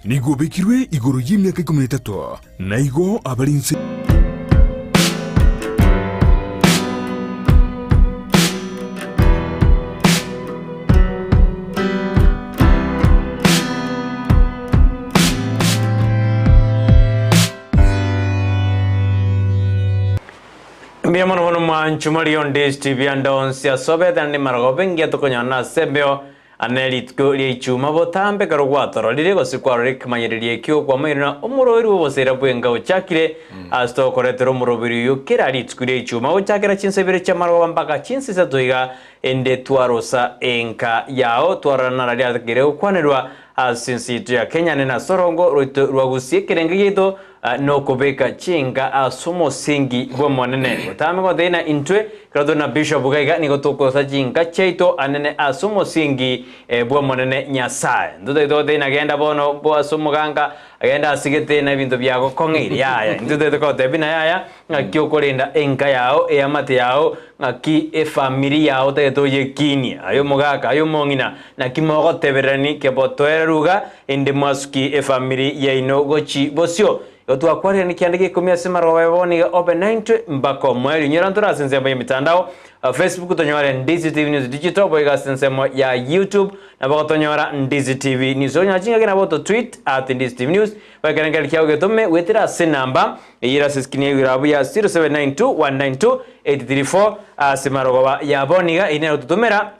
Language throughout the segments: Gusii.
Nigo obekirwe igoro y'emiaka ikomi na etato, na igo abare inse. Mbuya mono bono mwanchu Maria onde TV ande onsi ase obete naende marogoba engiya tokonyora ase embeo Ane rituko ria Ichuma botambe ekero gwatororire gose kwarora ekemanyererio ekio kwamaire na omoroberi bw'obosaira bw'enka ochakire, ase togokoretera omoroberi oyio kera rituko ria Ichuma gochakera chinsa ibere chi'amarogoba mpaka chinsa isato iga, ende twarosa enka yao twarora nara riatakire gokwanerwa ase ense yaito ya Kenya ane nase orongo rwaito rwa Gusii ekerengo giaito nokobeka chinka ase omosingi bw'Omonene. Botambe gotebia na intwe ekero tore na Bishop iga iga nigo tokosa chinka chiaito anene ase omosingi bw'Omonene Nyasae. Ntotagete gotebia na genda bono bo ase omoganga agende asigete na ebinto biagokong'eire yaya. Intwe totagete gotebia na yaya ng'aki okorenda enka yao, eamate yao, ng'aki efamiri yao otagete oyekinie. Aye omogaka, aye omong'ina, naki mogotebererani kebotoereru iga Inde mwasukie efamiri yaino gochi bosio. Igo twakwarire kianda gia ikomi ase marogoba ya bono iga obe naintwe mpaka omoerio. Inyora ntore ase ensemo y'emitandao, Facebook tonyore Ndizi TV News Digital, boigo ase ensemo ya YouTube nabo gotonyora Ndizi TV News. Onyora chingaki nabo oto tweet at Ndizi TV News, ekerengererio kiao getome goetera ase enamba eyio ere ase eskrini ya igoro abwo ya 0792 192 834 ase marogoba ya bono iga eyio nero ototomera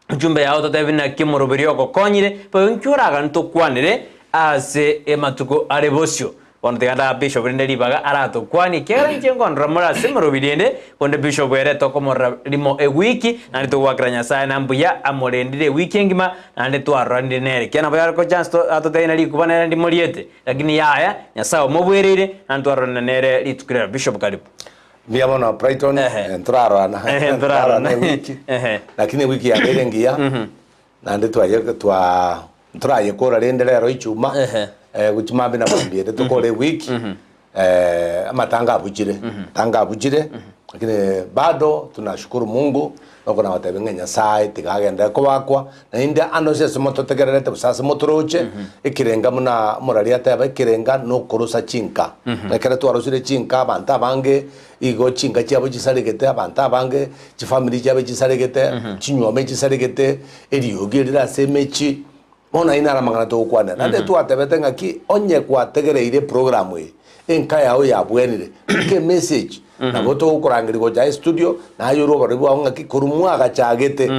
Ujumbe yao totebi naki omoroberi ogokonyire, boigo inki oragani tokwanere ase amatuko are bosio. Bono tiga ndaa bishop rinde ribaga aratokwanie, ekiagera inche nkondora more ase emoroberi ende, konde bishop ere tokomorora rimo ewiki, naende togoakera Nyasae na mbuya amorendire ewiki engima, naende twaroranire nere. Ekiagera nabo yare kochance to atotebie na rikuba nere ndimoriete, lakini yaya, Nyasae omobwereire, naende twaroranire nere rituko riria. Bishop karibu. Mbuya mono Brighton, Ehe. eh, ntorarorana Ehe, ntorarorana ntorarorana. ewiki Ehe. lakini ewiki yabeire engiya naende twaye twa ntorayekora rende rero ichuma Ehe. eh, gochia mambia na mambia ere tokore ewiki eh, amatanga abuchire amatanga abuchire lakini bado tunashukuru Mungu nokona gotebia ng'a Nyasaye tiga agenderere kobakwa Naende ande onsi ase mototegererete gose ase motoroche, ekerenga buna omorari ateba, ekerenga nokorosa chinka. Ekero twarosire chinka abanto abange igo chinka chiabo chisaregete, abanto abange chifamiri chiabo chisaregete, chinyuoma echisaregete, eriogi erire ase emechie. Bono ayio naro amang'ana togokwanera. Naende twatebete ng'aki onye gwategereire eprogram eye, enka yao yabwenire, rika emessage, nabo togokorangeria gocha aye studio, naye orwe oborori bwao ng'aki korwa mwagachagete,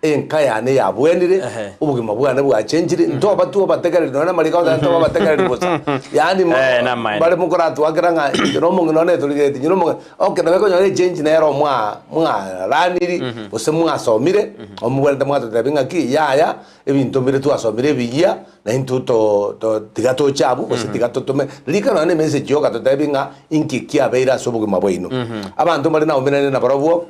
enka yane yabwenire, Ehe. obogima bwane bwachenchire, ntoba twabategereri nonya na amariko agoteba ntoba abategereri bosa. Yaani mo- Eh, namaene. mbare mokoratwakera ng'a inche na omong'ina one torigereti, inche na omong'ina, okay nabo ekonyora echange nero mwa mwaraniri, gose mwasomire, omobwenerete mwatotebia ng'aki yaya, Ebinto mbire twasomire ebiyia, na intwe to to tiga toche abwo, gose tiga totome rika nonya na emessage yoka totebi ng'a inki kiabeire ase obogima bwaino. Abanto mbare naumerane nabarobwo,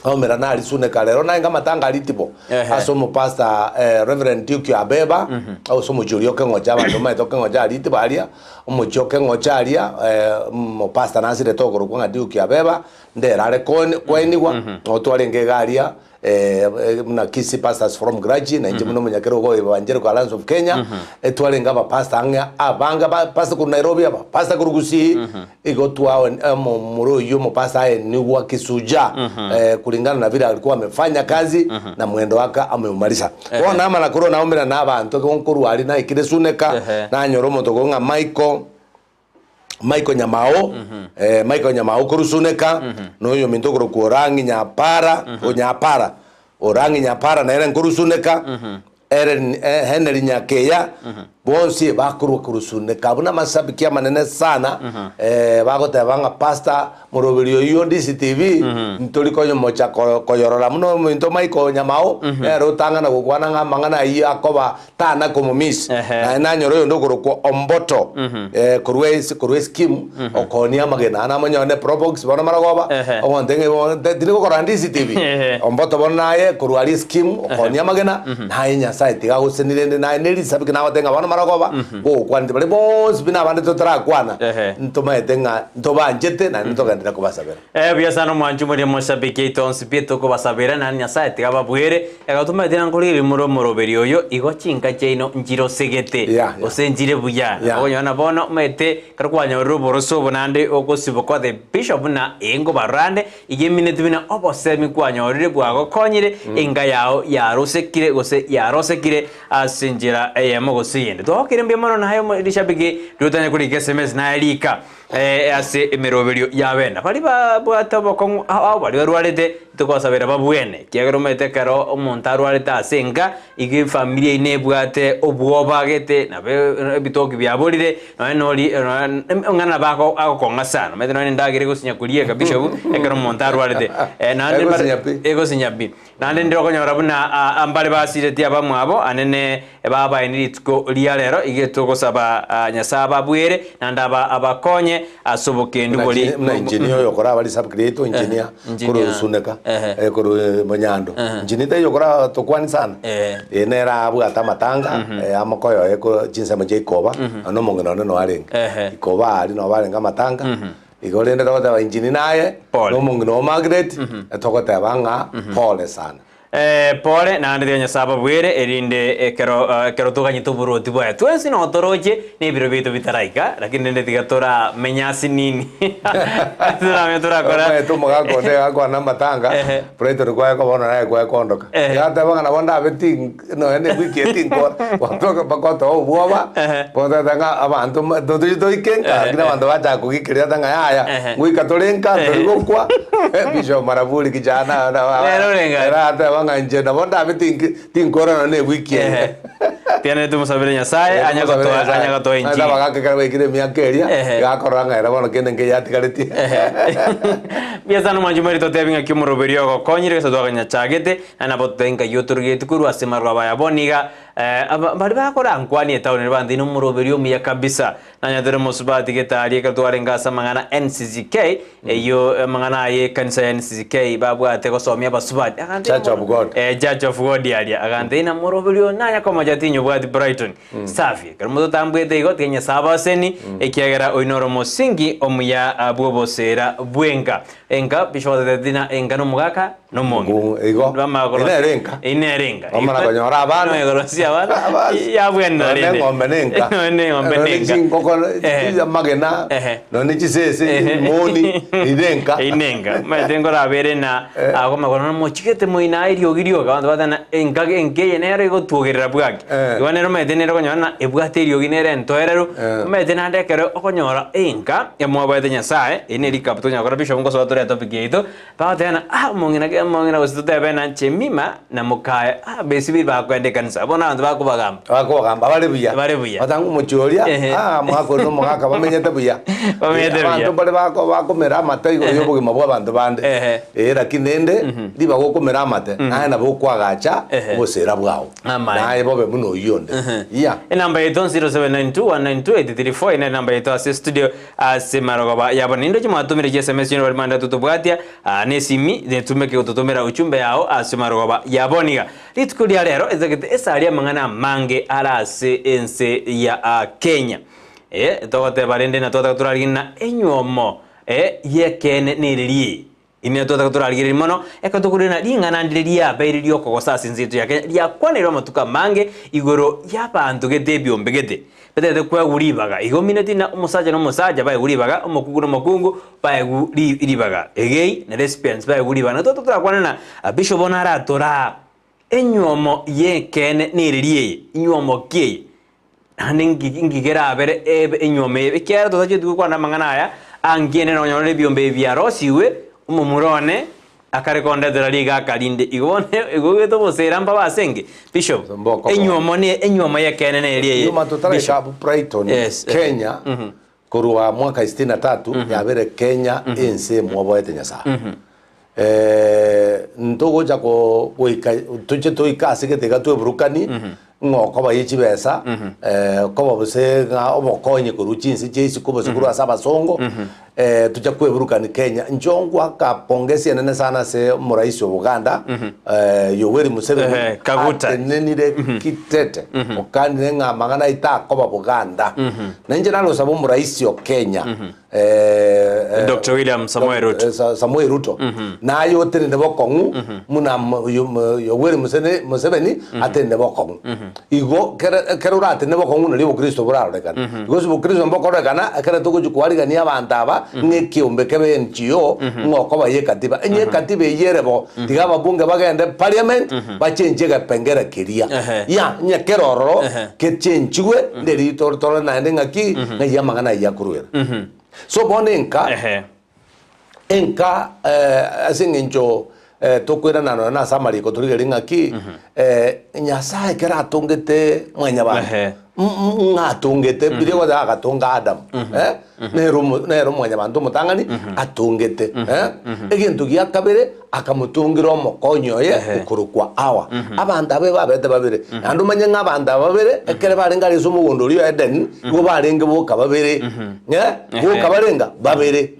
naumerane aria Suneka rero naye amatanga aria Itibo, Ehe. ase omopastor Reverend Duke Abeba, ase omochie oria o Keng'ocha abanto bamaete o Keng'ocha aria Itibo aria, omochie o Keng'ocha aria omopastor nasirete okorokwa ng'a Duke Abeba, ndere are koeni koenigwa, nabo twarenge iga aria. buna Kisii Pastors Forum Clergy, na inche buna omonyakerogo o Evangelical Alliance of Kenya, twarenge abapastor ang'e abange, abapastor korwa Nairobi, abapastor korwa Gusii, igo twa omomura oyio omopastor aenigwa Kisuja, kulingana na vile alikuwa amefanya kazi na mwendo wake ameumalisa. Bono namana korwa naumera na abanto igo nkorwa aria naikire Suneka, nanyora omonto okorwa ng'a Michael, Michael Nyamao, eh, Michael Nyamao korwa Suneka, na oyominto okorokwa Orang'i Nyapara, o Nyapara, Orang'i Nyapara nere nkorwa Suneka, Eren, eh, Henry Nyakeya, bonsi bakorwa korwa Suneka. Abwo namashabiki amanene sana, eh, bagoteba ng'a pastor moroberi oyio DCTV, ntori konyomocha ko- koyorora buna ominto Michael Nyamao, nere otang'ana gokwana ng'a amang'ana ayio akoba Tana komomiss, Ehe. naye nanyora oyonde okorokwa Omboto, eh, korwa ase korwa eskimu, okoonia amagena. Aa namonyore ne Probox bono marogoba, Ehe. ogonte ng'a bono te- tindi gokora DCTV. Ehe. Omboto bono naye korwa aria eskimu, okoonia amagena, naye Nyasaye tiga agosenire rende naye ne risabiki nagoteba ng'a bono marogoba. amarogoba, ngogokwanete baria bonsi pi na abande totarakwana, Ehe. ntomaete ng'a ntobanchete naende ntogenderere kobasabera. Eh, buya sana omwanchi omoria moshabiki aito onsi pi tokobasabera naende Nyasaye tiga ababwere, ekero tomaete na nkorigereria more omoroberi oyo, igo chinka chiaino nchirosegete, Yeah, yeah. gose nchire buya. Yeah. Okonyora na bono omanyete ekero kwanyorire oboroso obo naende ogosiboka the bishop buna ee nkobarora ande, Iga emineti buna obosemi kwanyorire bwagokonyire, enka yao yarosekire gose yarosekire ase enchera eyemo gose eyende. Twagokire mbuya mono naye omo rishabiki riotanya korika sms naye rika eh, ase emeroberio y'abene. Baria babwate obokong'u ao ao baria barwarete tokobasabera babwene ekiagera omanyete ekero omonto arwarete ase enka iga efamiri eyio nebwate obwoba gete nabo ebitoki biaborire Nonya nori ng'a nabo ago agokong'a sana, omanyete nonya endagera egosinya korieka bishop ekero omonto arwarete. Eh, naende mbare Egosinya pi. egosinya pi. Naende ndire okonyora buna ah, mbare basireti abamwabo anene babaeni rituko ria rero, iga togosaba ah, Nyasae ababwere naende aba abakonye ase obokendu Buna bori chi- buna engineer oyo okora abari sub creator engineer engineer. korwa Suneka Ehe. eh, korwa eh, Monyando engineer taiyo okora tokwani sana Eh. Eh, nere abwate amatanga eh, amokoyo oye ko chinsemo chia ikoba na nomong'ina one noyo arenge Ehe. ikoba aria nabo barenge amatanga igo rende togoteba engineer naye Pole. nomong'ina o Margaret togoteba ng'a pole sana. Eh, pole, naende tiga Nyasae ababwere, erinde ekero ekero toganyete oborwoti bwaye twensi noo toroche, na ebiro biaito bitaraika, lakini rende tiga toramenye ase nini toramenye torakora Omanyete omogaka onde iga akwana amatanga, Ehe. Brighton kwaye koba bono naye kwaye kondoka. Ehe. Iga ateba ng'a nabo ndabe ting nonya na ewiki eye tinkora, gotoka mpaka otoe obwoba, Ehe. goteba ng'a abanto mba totochi toike nka, Ehe, lakini abanto bachaka kogikeria ng'a yaya, Ehe. ngoika tore nka, tori gokwa, Bishop Maraburi kichana Nere orenge ere ateba ng'a inche nabo ndabe tinki tinkora nonya na ewiki eye. Ehe. Tiga nere tomosabere Nyasaye anye gotoa anye gotoa inchili. Abagaka ekero baikire emiaka eria, Ehe. iga akorora ng'a ere bono kende nkeiyo atigaretie. Mbuya sana omwanchi mweri totebi ng'aki omoroberi ogokonyire gose twakanyachagete, na nabo totebi nkai otorugetie korwa ase amarwabo aya bono iga eh, aba baria bakorankwania etown ere bantebi nomoroberi omuya kabisa. Nanyotire omosubati gete aria ekero twarenge ase amang'ana NCCK, eyio amang'ana aye ekanisa ya NCCK babwate gosomia abasubati. Agantebia Church of God. Eh, Church of God aria. Agantebia namoroberi oyo nanya komocha tinyobwati Brighton. Safi. Ekero mototambwete igo tiga Nyasae abaseni, ekiagera oyio noro omosingi omuya ah, bw'oboseera bw'enka. Enka, Bishop atotebeti ng'a enka nomogaka nomong'ina. Ngu- igo. Bamanya Ere korosia- ere enka. Eye nere enka. Bamana konyora abana. Bamanya korosia abana. Abasi. Yabwenera Nonye rende. eng'ombe na enka. Nonye eng'ombe na Nonye enka. chingoko, Ehe. amagena, Ehe. nonye chisese, Ehe. chimoni, ere enka. Eyio nenka. Omanyete nkorabere na akomanya korora mochigete moino aye eriogi rioka abanto bateba ng'a enka enka eye nero egotwogerera bwaki. Eh. Igo nere omanyete nere okonyora ng'a ebwate eriogi nere entoereru, Eh. omanyete naende ekero okonyora enka emwabwate Nyasaye, eri ne recap tonyara gokora bishop ngosoa tore etopic yaito, bagoteba ng'a ah omong'ina ke omong'ina gose totebe ng'a Jemimah na mokaye ah besibiri bakoenda ekanisa, bono abanto bakobagamba. Bakobagamba bare buya. Bare buya. Batanga omochie oria, Ehe. ah omogaka oria na omogaka bamenyete buya. Bamenyete buya. Abanto mbare bako bakomera amate igoro ya obogima bwa abanto bande. Ehe. Eh, lakini rende, ribaga okomera amate, naye nabo okoagacha Ehe. obosera bwao. Amaene. Naye bobe buna oyio onde. Yeah. Enamba yaito 0792192834 ere enamba yaito ase studio ase marogoba yabo ninde chimwatumire chi sms chino bari manda totobwatia ah, ne esimi netumeke gototomera uchumbe yao ase marogoba yabo niga rituko ria rero etagete esari amang'ana amange are ase ense ya ah, Kenya eh, togoteba rende na twataka torarigie na enywomo eh, yekeene nereri Ime twataka torarigererie mono, ekero tokorina ring'ana ndire riabeire riokogosa ase ense yaito ya Kenya, riakwaneirwe amatuko amange igoro y'abanto gete ebiombe gete, betagete koegwa ribaga. Igo omineti na omosacha na omosacha baegwe ribaga, omokungu na omokungu baegwe ri ribaga. Egei na lesbians baegwe ribaga. Na twataka torakwane na bishop bono aratoraa enywomo y'ekeene nereri eye, inywomo ki eye? Naende ngi- ngigerabere ebe enyuoma eye, ekiagera totacheti gokwana amang'ana aya, ankiene nonyorore ebiombe ebi biarosiwe, omomura one akare kondetera rigaka rinde. Igo bono igo ogete obosera mbabe ase enge? Bishop, Mboko bono. enyuomo ne enyuomo y'ekeene neri eye. Nyuma totaraika Bishop. abwo Brighton, Yes, eh. Kenya, korwa mwaka sitini na tatu, yabere Kenya ense emwoboete Nyasaye. Ntogocha ko goika toche toike ase gete iga tweburukani, ng'a okoba ye chibesa, koba gose ng'a obokonyi korwa chinse chia isiko gose korwa ase abasongo, Eh, tocha kweburukani Kenya. Inche ngoaka pongezi enene sana ase omorais o Buganda, eh, Yoweri Museveni, Ehe, Kaguta. atenenire kitete, okanire ng'a amang'ana aito akoba Buganda. Na inche narosaba omorais o Kenya, eh, eh, Dr. William Samoei Ruto. eh, Samoei Ruto, naye otenene bokong'u buna mo- yo- mo- Yoweri Musene- Museveni atenene bokong'u. Igo kere ekero oratenene bokong'u nario obokristo borarorekane. Igo ase obokristo mbokororekana ekero togochia koarigania abanto aba ng'a ekeombe kebe NGO ng'a okoba ye ekatiba. Onye ekatiba eyio ere bo, tiga ababunge bagende parliament bachenchie egepengere keria. Ehe. Ya, onye kere ororo Ehe. gechenchigwe nderi tore torore naende ng'aki ng'ai amang'ana ayio akoruera. So bono enka Ehe. Enka ase eng'encho tokoirana nonya nase amariko torigererie ng'aki Nyasae ekero atongete mwanyabanto Ehe. ng'a atongete biria egoteba agatonga Adamu eh, nere omo nere omwanyabanto omotang'ani atongete eh. Egento gia kabere akamotongera omokonyi oye Ehe. okorokwa Hawa. Abanto aba ebabete babere, naende omanye ng'a abanto aba babere ekere barenge aria ase omogondo oria o Edeni, nigo barenge boka babere. Eh, boka barenga babere.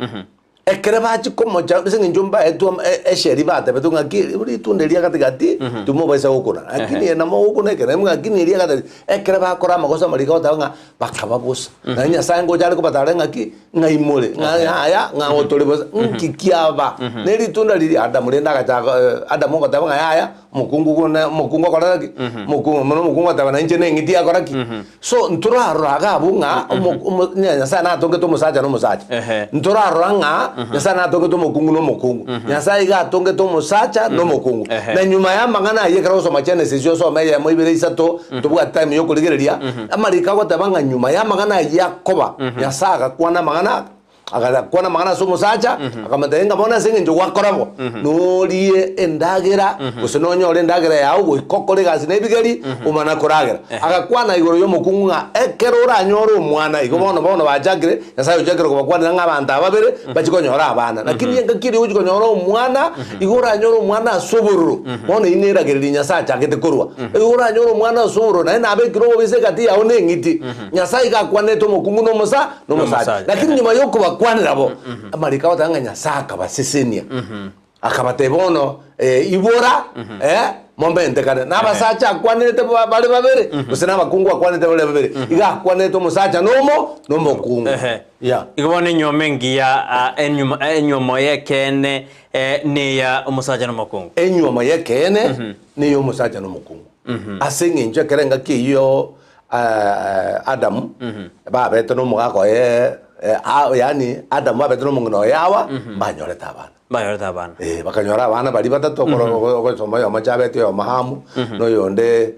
Ekere bachia komocha ase eng'encho mbaetwe am- e- esheri batebetwe ng'aki ritunda eria gati-gati timobaisa gokuna, lakini ere namo ogokuna ekere ng'aki eria gati ekere bakora amagoso amariko agoteba ng'a bakaba bosa. Naende Nyasaye ngocha are kobatara ng'aki ng'ai more ng'a yaya ng'a otore bosa nki kiaba ne ritunda riria Adamu rende agachaka Adamu ogoteba ng'a yaya omokungu buna omokungu okora ki omokungu mono omokungu ogoteba na inche neng'iti yakora ki So ntorarora iga abwo ng'a omo- omo- ng'a Nyasae natongete omosacha na omosacha. Ehe. Ntorarora ng'a Nyasae natongete omokungu na omokungu. Nyasae iga atongete omosacha na omokungu. Ehe. Na nyuma y'amang'ana ayio ekero ogosoma Genesis osome eyemo ibere isato, ntobwate time yokorigereria, amariko agoteba ng'a nyuma y'amang'ana ayio akoba, Nyasae agakwana amang'ana Agakwana amang'ana ase omosacha, akamotebia ng'a bono ase engencho gwakora bo, norie endagera, gose nonyore endagera yao goika okore egasi na ebigeri, omana koragera. Agakwana igoro y'omokungu ng'a ekero oranyore omwana, igo bono bono bachakire, Nyasae ochakire kobakwanera ng'a abanto aba babere bachie konyora abana. Lakini engaki eria ogochia konyora omwana, igo oranyore omwana ase obororo, bono eyio neragereria Nyasae achagete korwa. Igo oranyore omwana ase obororo, naende nabekire obobisa egati yao na eng'iti. Nyasae iga akwanete omokungu na omosa, nomosacha. Nomosacha, Lakini nyuma y'okobakwanera bo, amariko agoteba ng'a Nyasae akabasesenia, akabatebia bono eh, ibora eh, momentekane. Na abasacha akwanerete ba- bare babere, gose na abakungu akwanerete bare babere, iga akwanerete omosacha na omo na omokungu. Ehe. Yeah. Igo bono enyuomo engiya ah, enyuma- enyuomo y'ekeene eh, neya omosacha na omokungu. Enyuomo y'ekeene neya omosacha na omokungu. Ase eng'encho ekero engaki eyio Adamu babete nomogaka oye yaani Adamu babete nomong'ina oye Hawa mbanyorete abana. Mbanyorete abana. Eh, bakanyora abana baria batato okoro ogosoma oyomo Jabeti oyomo Hamu na oyonde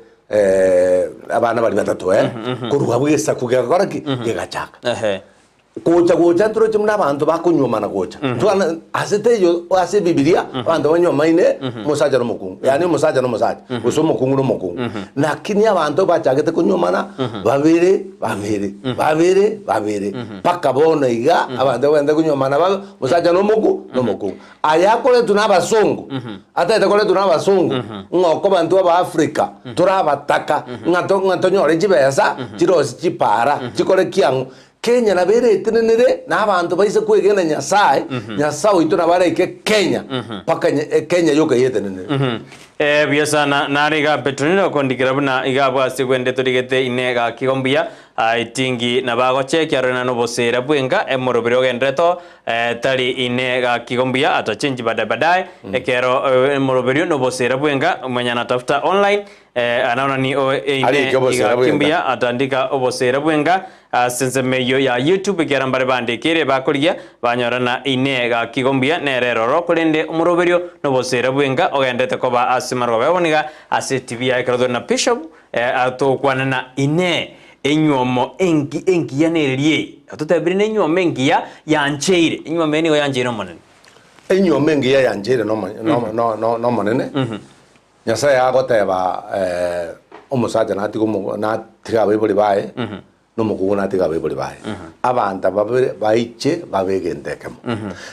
abana baria batato eh, korwa abwo egesaku gegakora ki? Gegachaka. Ehe. Gocha gocha ntoroche buna abanto bakonyuomana gocha. Ntwana ase teiyo ase ebibilia abanto banyuomaine omosacha na omokungu yaani omosacha na omosacha gose omokungu na omokungu. Lakini abanto bachagete konyuomana babere babere babere babere mpaka bono iga abanto bagende konyuomana babe omosacha na omoku na omokungu. Aya akoretwe na abasongo ataete koretwa na abasongo ng'a okoba intwe abaafrika tore abataka ng'a to ng'a tonyore chibesa chirosie chipara chikore kiang'u. Kenya nabo ere etenenere na abanto baise kwegena Nyasae, Nyasae oito nabo araike Kenya mpaka Kenya yoka yetenenere. Eh, buya sana nare iga Petronila okondikera buna iga abwo ase gwende torigete ine gaki igo mbuya ah, etingi nabo agochekia arore na obosera bwenga emoroberi ogenderete oo eh, tari ine gaki igo mbuya atachenji baadaye baadaye ekero eh, emoroberio na obosera bwenga mwenye anatafuta online eh, anaona ni o ine Arike obosera iga bwenga. kimbuya atandika obosera bwenga Ase ensemo eyio ya YouTube ekiagera mbare bandekeire bakorigia, banyorana inee gaki igo mbuya nere eroro, korende omoroberio nobosera bwenka ogenderete koba ase marogoba y'oboniga ase etibi yaye ekero tore na Bishop togokwanana inee enywomo engi engiya nereria eye ototebire nenywomo engiya yancheire enywomo eye nigo yancheire Omonene. Enywomo engiya yancheire n'Omonene, Nyasae agoteba, Omosacha natige omo natige abaibori baye, na omokungu natige abaibori baye. Abanto aba babere baiche babe egento ekemo.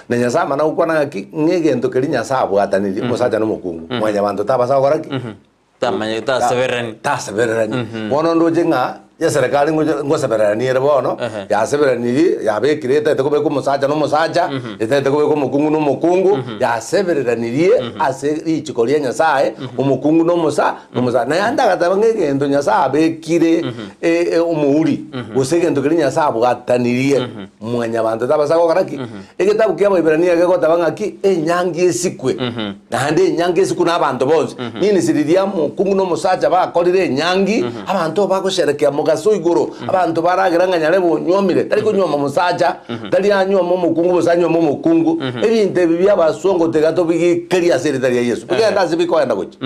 Na Nyasae amana gokwana ng'aki, ng'a egento keria Nyasae abwatanirie, omosacha na omokungu, mwanyabanto tabasa gokora ki? Tamanya tasebererani. Tasebererani. Bono ndoche ng'a. Eserekari ngocha ngosebererania ere bono, Ehe. yasebereranirie, yabekire etagete kobeka omosacha na omosacha, etagete kobeka omokungu na omokungu, yasebereranirie ase richiko ria Nyasaye, omokungu na omosa na omosacha. Naende agateba ng'a egento Nyasaye abekire e- e omouri, gose egento keria Nyasaye abwatanirie, mwanyabanto tabasa gokora ki? Egetabu kia Abaibirania gegoteba ng'aki? Enyangi esikwe, naende enyangi esikwe nabanto bonsi. Means riria omokungu na omosacha bakorire enyangi, abanto bagosherekea mogaso igoro, abanto baragera ng'a nyarebe onywomire, tari konywoma omosacha, tari anywome omokungu gose anywome omokungu. Ebinto ebi bia abasongo tiga tobigikerie ase erieta ria Yeso. Bigende ase bikoenda gochia.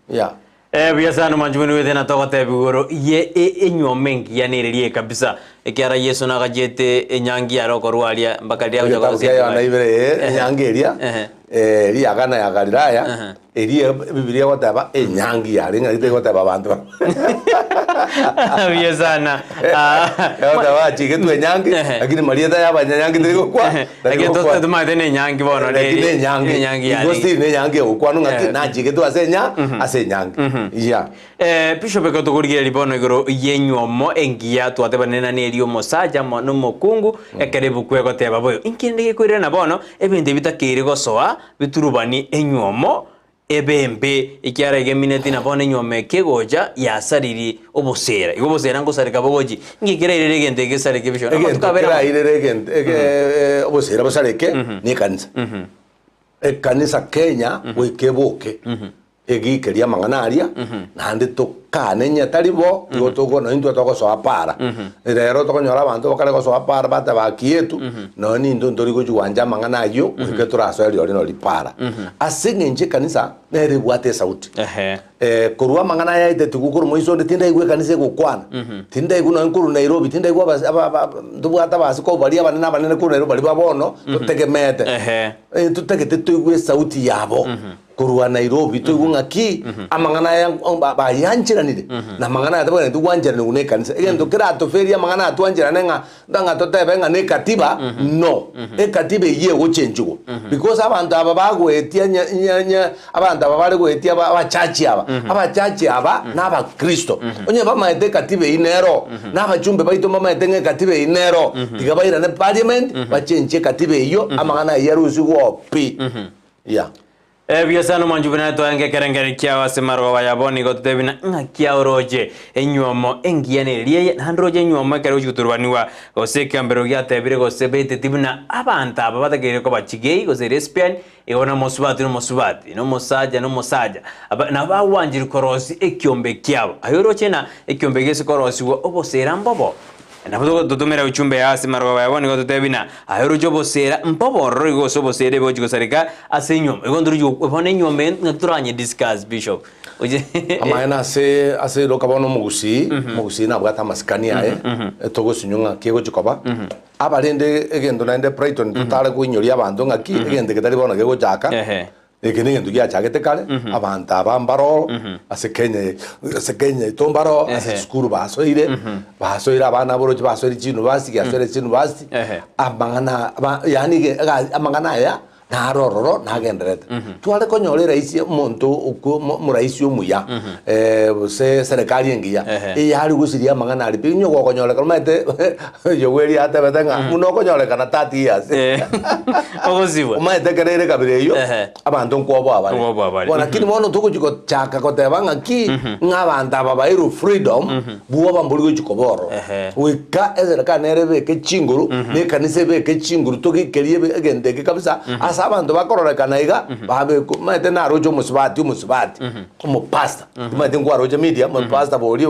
Yeah. Eh, buya sana omwanchi bwenu gwete na togotebi igoro ye e- enyuomo engiya nere riaye kabisa ekiara Yeso nagachiete enyangi yare okorwa aria mpaka riria agocha Egetabu korosia kia Yohana edivai. ibere ee, Ehe. enyangi eria Ehe. eh, eria ya Kana ya Galilaya Ehe. eria Ebibilia egoteba enyangi yare ng'a tegoteba abanto ba buya sana Ah, egoteba achigetwe enyangi Ehe. lakini marieta ya abanyanyangi teri gokwa tari Lakini gokwa. tomaete na enyangi bono Lakini neri- enyangi enyangi igo yarenge. still nenyangi egokwanwa ng'aki Eh. nachigetwe ase enya ase enyangi yeah. Eh, Bishop ekero tokorigereria bono igoro y'enywomo engiya twatebanire na neri omosacha amo nomokungu ekero ebuku egoteba boigo. Inki rende gekoirana bono ebinto ebi bitakeire gosoa biturubanie enywomo ebe embe ekiagera egemineti na bono enywomo eke egocha yasaririe obosera. Igo obosera ngosareka bogochi. Inki kerairere egento eke gesareke Bishop? Amatuko Egento abere amo. kerairere egento ege obosera bosareke ne ekanisa. Ekanisa Kenya goika eboke egikerie amang'ana aria naende tokane onye tari bo igo tokono intwe togosoa para. Rero tokonyora abanto bakare gosoa para bateba haki yetu nonya nintwe ntori gochi gwancha amang'ana ayio goika torasoe rirorio nori para. Ase eng'encho ekanisa nere ebwate esauti. Ehe. Korwa amang'ana aya aetetigwe korwa moiso onde tindaigwa ekanisa egokwana, tindaigwa nonya korwa Nairobi, tindaigwa abas aba aba ntobwate abasikobu baria abanene abanene korwa Nairobi baria ba bono totegemeete. Ehe. Totagete toigwe esauti yabo korwa Nairobi, toigwe ng'aki amang'ana aya ba bayancheranire, na amang'ana aya tabwenereti gwancheranigwa na ekanisa. Egento keratoferie amang'ana aya twancherane ng'a ng'a totebe ng'a na ekatiba, no. Ekatiba eyio egochenchigwa because abanto aba bagoetia nya nya nya abanto aba bare goetia aba abachachi aba, abachachi aba na abakristo. Onye bamaete ekatiba eyio nero, na abachumbe baito mbamaete ng'a ekatiba eyio nero, tiga bairane parliament, bachenchie ekatiba eyio, amang'ana ayio arusigwe pi. Yeah. Ebiasara nomwanchi buna twarenge ekerengererio kiao ase marogoba ya bono igo totebie na ng'aki aoroche enyuomo engiya neria eye naende oroche enyuomo ekero egochia goturubanigwa gose ekiambero giatebire gose beteti buna abanto aba batakeire koba chigay gose lesbian igo na omosubati na omosubati na omosacha na omosacha aba nabo bagwanchire korosia ekiombe kiabo. Aye oroche ng'a ekiombe gese korosigwa obosera mbobo Nabo togototomera uchumbe ase amarogoba yabo nigo totebie na aye oroche obosera mbobe ororo igo gose obosera ebe gochia gosareka ase enyuomo. Igo ntorochi gokwa bono enyuomo eye ng'aki toranye discuss bishop. Oche Amaene ase ase eroka bono omogusii, omogusii nabwate amasikani aye, togosinywa ng'aki egochi koba, aba rende egento naende Brighton totare koinyoria abanto ng'aki, egento eke tari bono kegochaka, Ehe. Eke negento giachagete kare, abanto aba mbaroo ase Kenya eye, ase Kenya yaito mbaroo, ase Ehe. chisukuru basoire, basoire abana aborochi basoire chiuniversity, giasoire chiuniversity, Ehe. amang'ana aba yaani ege ega amang'ana aya naro ororo nagendererete. Tware konyora eraisi omonto okwo omo omoraisi omuya gose eserekari engiya, Ehe. eyare gosiria amang'ana aria pi, onye gokonyorekana omanyete Yoweri atebete ng'a buna okonyorekana 30 years. Eh, ogosibwa. Omanyete ekero ere kabere eyio Ehe. abanto nkwoboa bare. Nkwoboa bare. Bono lakini bono togochi gochaka goteba ng'aki ng'a abanto aba bairwe freedom bwoba mbori gochi koba ororo. Ehe. Goika eserekari nere ebeke chinguru na ekanisa ebeke chinguru togikerie ebe egento eke kabisa ase abanto bakororekana iga babekwa omanyete naroche omosubati omosubati omopastor omanyete nkwaroche media omopastor boria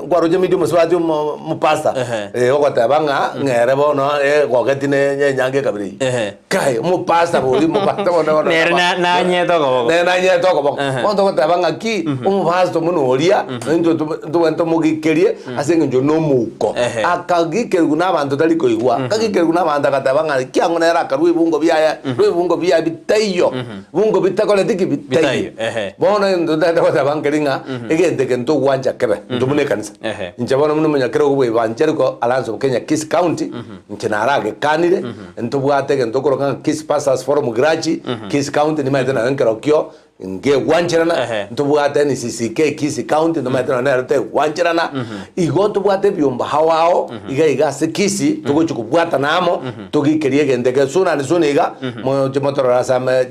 Nkwaroche media omosubati omo omopastor Ehe. eh, ogoteba ng'a ng'ere bono eh, gogeti ne ne enyangi ekabere eyio. Ehe. Kai, omopastor boria omopastor bono bono Nere na- nanyete okoboko. Nere nanyete okoboko. Ehe. Bono togoteba ng'aki, omopastor buna oria, intwe tobe ntobwenerete tomogikerie ase eng'encho na omouko. Ehe. Akagikerigwa na abanto tari koigwa, akagikerigwa na abanto agateba ng'a kiang'o nere akarua ebungo biaye, rua ebungo biaye bitaiyo. Bungo bitakoreti ki? Bitaiyo, Bitaiyo. ehe. Bono egento ntagete goteba nkeri ng'a egento eke ntogwancha kebe, intwe buna ekanisa. Ehe. Inche bono buna omonyakerogo bwa Evangelical Alliance of Kenya Kisii County, inche naragekanire, ntobwate egento okoroka ng'a Kisii Pastors Forum Grachi, Kisii County nimaete nayo nkerokio. Nkegwancherana, Ehe. ntobwate NCCK Kisii County, ntomanyete nonya nero tegwancherana, igo ntobwate ebiomba ao ao, iga iga ase Kisii, togochia kobwatana amo, togikerie egento eke soon and soon iga, moche motorore ase ame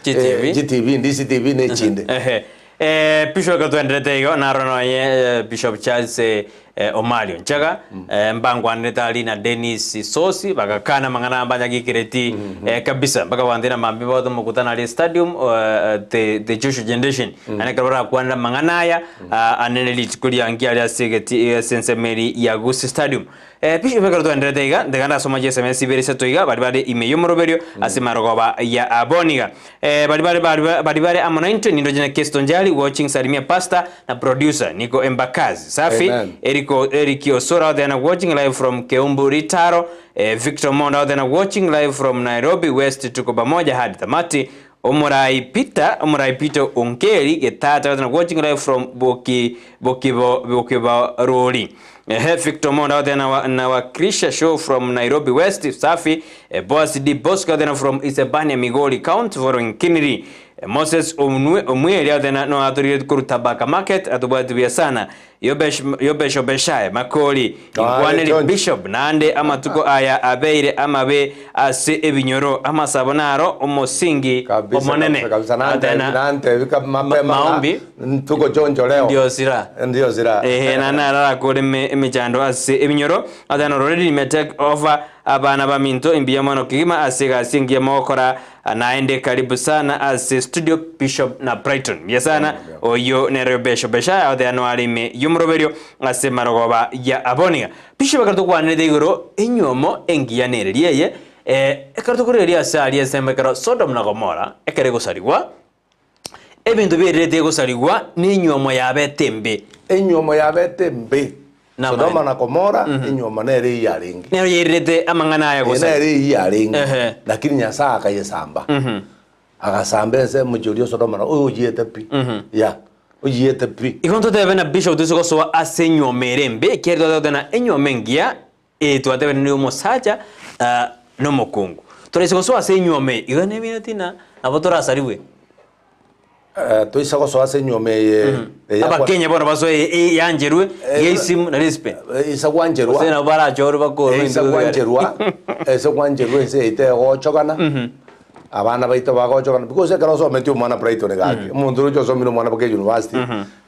GTV. GTV, DCTV na echinde. Ehe. Eh, Bishop ekero twenderete igo, naro nonye eh, Bishop Charles eh, Omario Nchaga, eh, mbangwanerete aria na Dennis Sosi, bagakana amang'ana aya mbanyagikereti eh, kabisa, mpaka bwanteire na mambia bagote omokutano aria stadium eh, the, the Joshua Generation, naende ekero barakwanere amang'ana aya, ah, anene rituko riangi aria ase egeti ase ensemo eria ya Gusii Stadium. Eh, Bishop ekero twenderete iga, ntiga ndasoma chiSMS ibere isato iga, baria bare ime y'omoroberio ase marogoba ya aboni iga. Eh, baria bare bare baria bare amo naintwe nindoche na Kesto Njali watching salimia pastor na producer Niko Embakazi safi Amen. Eriko Eric Osoro out there na watching live from Keumbu Ritaro eh, Victor Mondo out there na watching live from Nairobi West tuko pamoja hadi tamati Omorai Peter Omorai Peter Onkeri Getata out there na watching live from Boki Bokibo Bokibarori Ehe Victor Mondo out there na, wa, na Wakrisha show from Nairobi West safi eh, Boaz D Bosco out there na from Isebania Migori County following Kiniri eh, Moses Omwe Omweri out there na no atorire kuruta Baka Market atobwati buya sana Yobesh Yobesh Obeshaye Makori Ah, Inkwaneri John. Bishop naende amatuko aya abeire amabe ase ebinyoro amasabo naro omosingi Kabisa, omonene kabisa, kabisa. Out there Nante- na- nante bika mapema maombi. tuko chonjo leo Ndio sira. ndio sira Ehe, na nararakore emechando ase ebinyoro atana already nime take over abana baminto imbuya mono kegima ase egasi engiya mogokora naende karibu sana ase studio Bishop na Brighton mbuya sana oyo nere Bishop Beshaya othe ano are ime y'omoroberio ase marogoba ya aboniga Bishop ekero tokwanete igoro enywomo engiya nereria eye eh, ekero tokoreria ase aria ensemo ekero Sodom na Gomora ekero egosarigwa Ebinto biairerete gosarigwa nenyuomo yabete embe. Enyuomo yabete embe. Namaene. Sodoma na Gomora, enyuomo nere eyio yarenge. Nero yairerete amang'ana aya Eye gosarigwa. nere eyio yarenge. Ehe. Lakini Nyasae akayesamba. Agasamba ense omochie oria o Sodoma na oyo oyiete pi. Yeah, oyiete pi. Igo ntotebe na bishop toise gosoa ase enyuomo ere embe, ekiagera twatebete ng'a enyuomo engiya eye twatebete nigo omosacha na omokungu. Toraise gosoa ase enyuomo eye, igo nemineti ng'a nabo torasarigwe. Eh, toisa gosoa ase enyuomo eye eya kwa- Abakenya bono basoe eye yancherwe, Eh, yeisimu na respect. Eh, isa gwancherwa Gose nabo barachorwe bakorwe Eisa intwe gwancherwa ase gwancherwa ense yaito egochogana abana baito bagochogana because ekero osometie omwana Brighton gaki omonto oroche osomire omwana mpaka university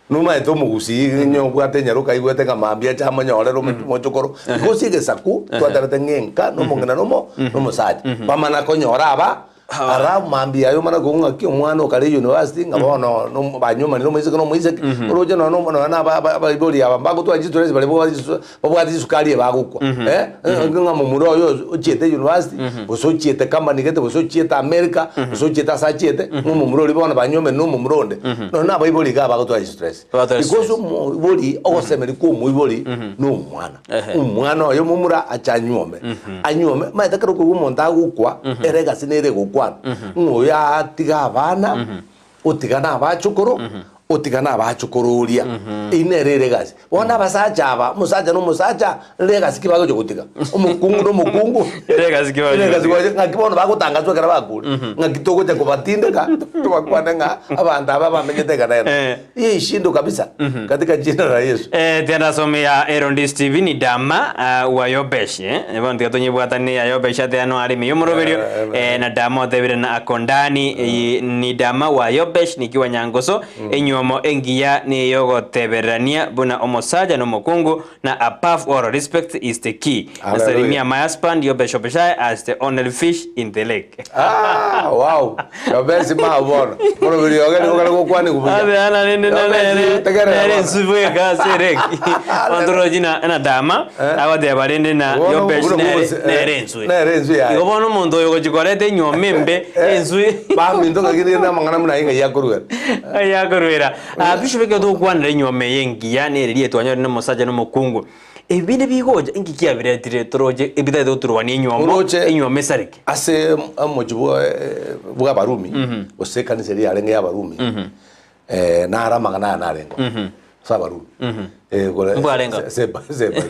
Nomaete omogusii onye obwate enyaroka aigwete ng'a mambia ache amonyorere omochokoro, because egesaku twatabete ng'a enka na omong'ina na omo na omosacha. Bamana konyora aba ara mambia aye omana kogwa ng'aki omwana okare university ng'a bono no banywomanire omoiseke na omoiseke, oroche nonya na nonya na aba aba abaibori aba mbagotwara chistress baria babwate chisu babwate chisukari eye bagokwa eh, ng'a momura oyo ochiete university, gose ochiete company gete, gose ochiete America, gose ochiete ase achiete, ng'a omomura oria bono banywomire na omomura onde, nonya na abaibori iga bagotwara chistress. Bagotwara Because chistress. omoibori, ogosemeria kwa omoibori na omwana. Ehe. Omwana oye omomura ache anywome, anywome, omanyete ekero okoigwa omonto agokwa, ere egasi nere egokwana, ng'a oyo atiga abana, Otiga nabachukuru, otiga nabachukuru oria. Eyio nere ere egasi. Bono abasacha aba, omosacha na omosacha, nere egasi ki bagocha gotiga? Omokungu na omokungu, Ere egasi ki bagocha ere egasi gotiga? bagocha ng'aki bono bagotangaswa ekero bakure, ng'aki togocha kobatindeka, tobakwane ng'a abanto aba bamenyete iga na iga. Eh. Hii ishindo kabisa katika jina la Yesu. Eh, tiga ndasome ya Erondi Stephen Dama uh, wa Yobesh eh bono tiga tonyebwatanie ya Yobesh ate ano are ime y'omoroberio Eh, eh, eh, na Dama otebire na akondani mm. ni Dama wa Yobesh nikiwa Nyangoso mm. enyuomo engiya neyogotebererania buna omosacha na omokungu na above all respect is the key Hallelujah. nasalimia my husband Yobesh Obeshai as the only fish in the lake Ah, wow. Yobesi ma bono. Bono biri ogeni gokare gokwani kubuya. Abe ana nende na Yobesi, nere. tegerera Nere bono. nsubu egasi ereki. Ontoro jina na dama Eh. agote barende na Bono yobesh buna nere bwose, eh, nere enswe. nere enswe yaye. Igo bono omonto oyo gochikoreta enyuoma embe enswe. Baminto ng'aki rende amang'ana buna ayio ng'ai akoruera. Ayakoruera. Ah bishop ekero togokwanera enyuoma eye engiya nere riria twanyorire na omosacha na omokungu. Ebi bigocha inki kiabiretire toroche ebitaete goturwania enyuomo Oroche- enyuomo esareke. Ase omochie bwa bw'Abarumi, gose ekanisa eria yarenge y'Abarumi, naro amang'ana aya narengeo, ase Abarumi. Gore- Mbwarengo? ase- ase ase Ebible.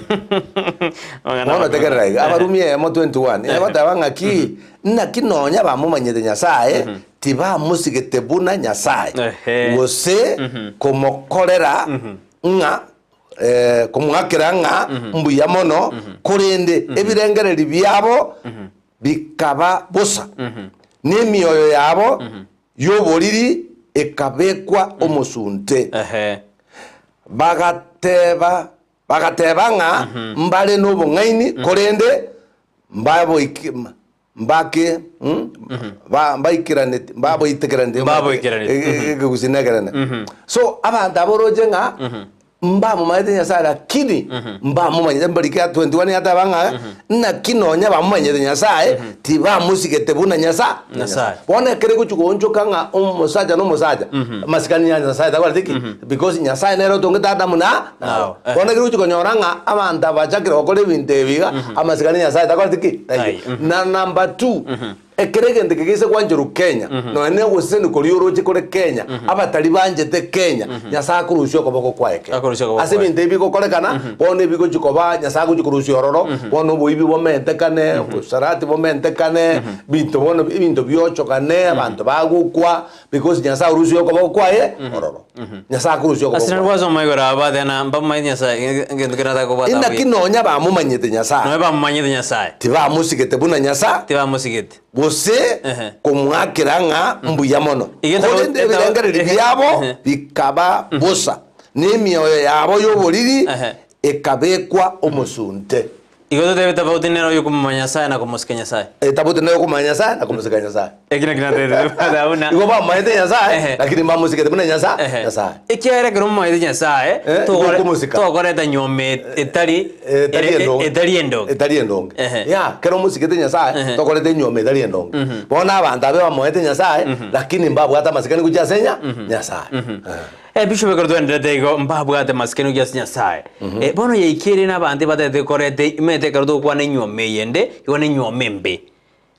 Amang'ana Bono amakoro. tegerera iga, Abarumi eyemo 21, egoteba ng'aki, naki nonya bamomanyete Nyasaye, Tibamosigete buna Nyasae, Ehe. gose komokorera ng'a eh, komoakera ng'a mbuya mono, korende ebirengererio biabo bikaba bosa, na emioyo yabo y'oboriri ekabekwa omosunte. Ehe. Bagateba bagateba ng'a mbare nobong'aini, korende mbaboiki Mbake ba mbaikerane mbaboitekeraneti Mbaboikeraneti. Ekegusii nekerene. So abanto aba oroche ng'a mbamomanyete Nyasaye lakini mbamomanyete mbarike 21 yateba ng'a naki nonya bamomanyete Nyasaye tibamosigete buna Nyasa Nyasaye. Bono ekero egochi goonchoka ng'a omosacha na omosacha amasikani ya Nyasaye takoreti ki? Because Nyasaye nere otongete Adamu na na Hawa. Hawa. Bono ekero ogochi konyora ng'a abanto aba bachakire gokora ebinto ebi iga, amasikani ya Nyasaye takoreti ki? Taiyo. Taiyo. Na number two, ekero egento eke gese gwancherwa Kenya, nonya na ogoseseni koria oroche kore Kenya, abatari banchete Kenya, Nyasaye akorusia okoboko kwaye Kenya. Akorusia okoboko Ase kwaye. ebinto ebi bigokorekana, bono ebigochi koba, Nyasaye agochi korusia ororo, bono oboibi bomentekane, obosarati bomentekane, binto bono ebinto biochokane, abanto bagokwa, Because Nyasae orusie okoboko kwaye ororo. Nyasae akorusia okoboko Ase kwaye. narwasoma igoro aba bathena mbamomanyete Nyasae, egento kere nataka kobwata Inaki buya. nonya bamomanyete Nyasae, Nonya bamomanyete Nyasae, tibamosigete buna Nyasae, tibamosigete. gose Ehe. komoakera ng'a mbuya mono. Iga etabo- Korende etabo- ebirengererio ehe, biabo ehe. bikaba bosa, na emioyo yabo y'oboriri Ehe. ekabekwa omosunte. Igo totebe tofauti nere oyokomomanya Nyasae na komosika Nyasae. Etafauti nere okomanya Nyasae na komosika Nyasae. Eki nakio natebete brother buna. Igo bamomanyete Nyasae, Ehe. lakini mbamosigete buna Nyasae, Ehe. Nyasae. Ekiagera ekero omomanyete Nyasae, Eh, tokore- okomosika. tokoreta nyoma etari Etari ere- endonge. etari endonge. Etari endonge. Ehe. Yeah, ekero omosigete Nyasae, Ehe. tokoreta enyoma etari endonge. Bono abanto abe bamoete Nyasae, lakini mbabwate amasikani gochia ase nya Nyasae. Eh. Eh, Bishop ekero twenderete igo mbabwate masikani gochia ase Nyasae. Eh, bono yaikire na abanto ebatagete koreta omanyete ekero togokwana enyuomo eyende, igo na enyuomo embe.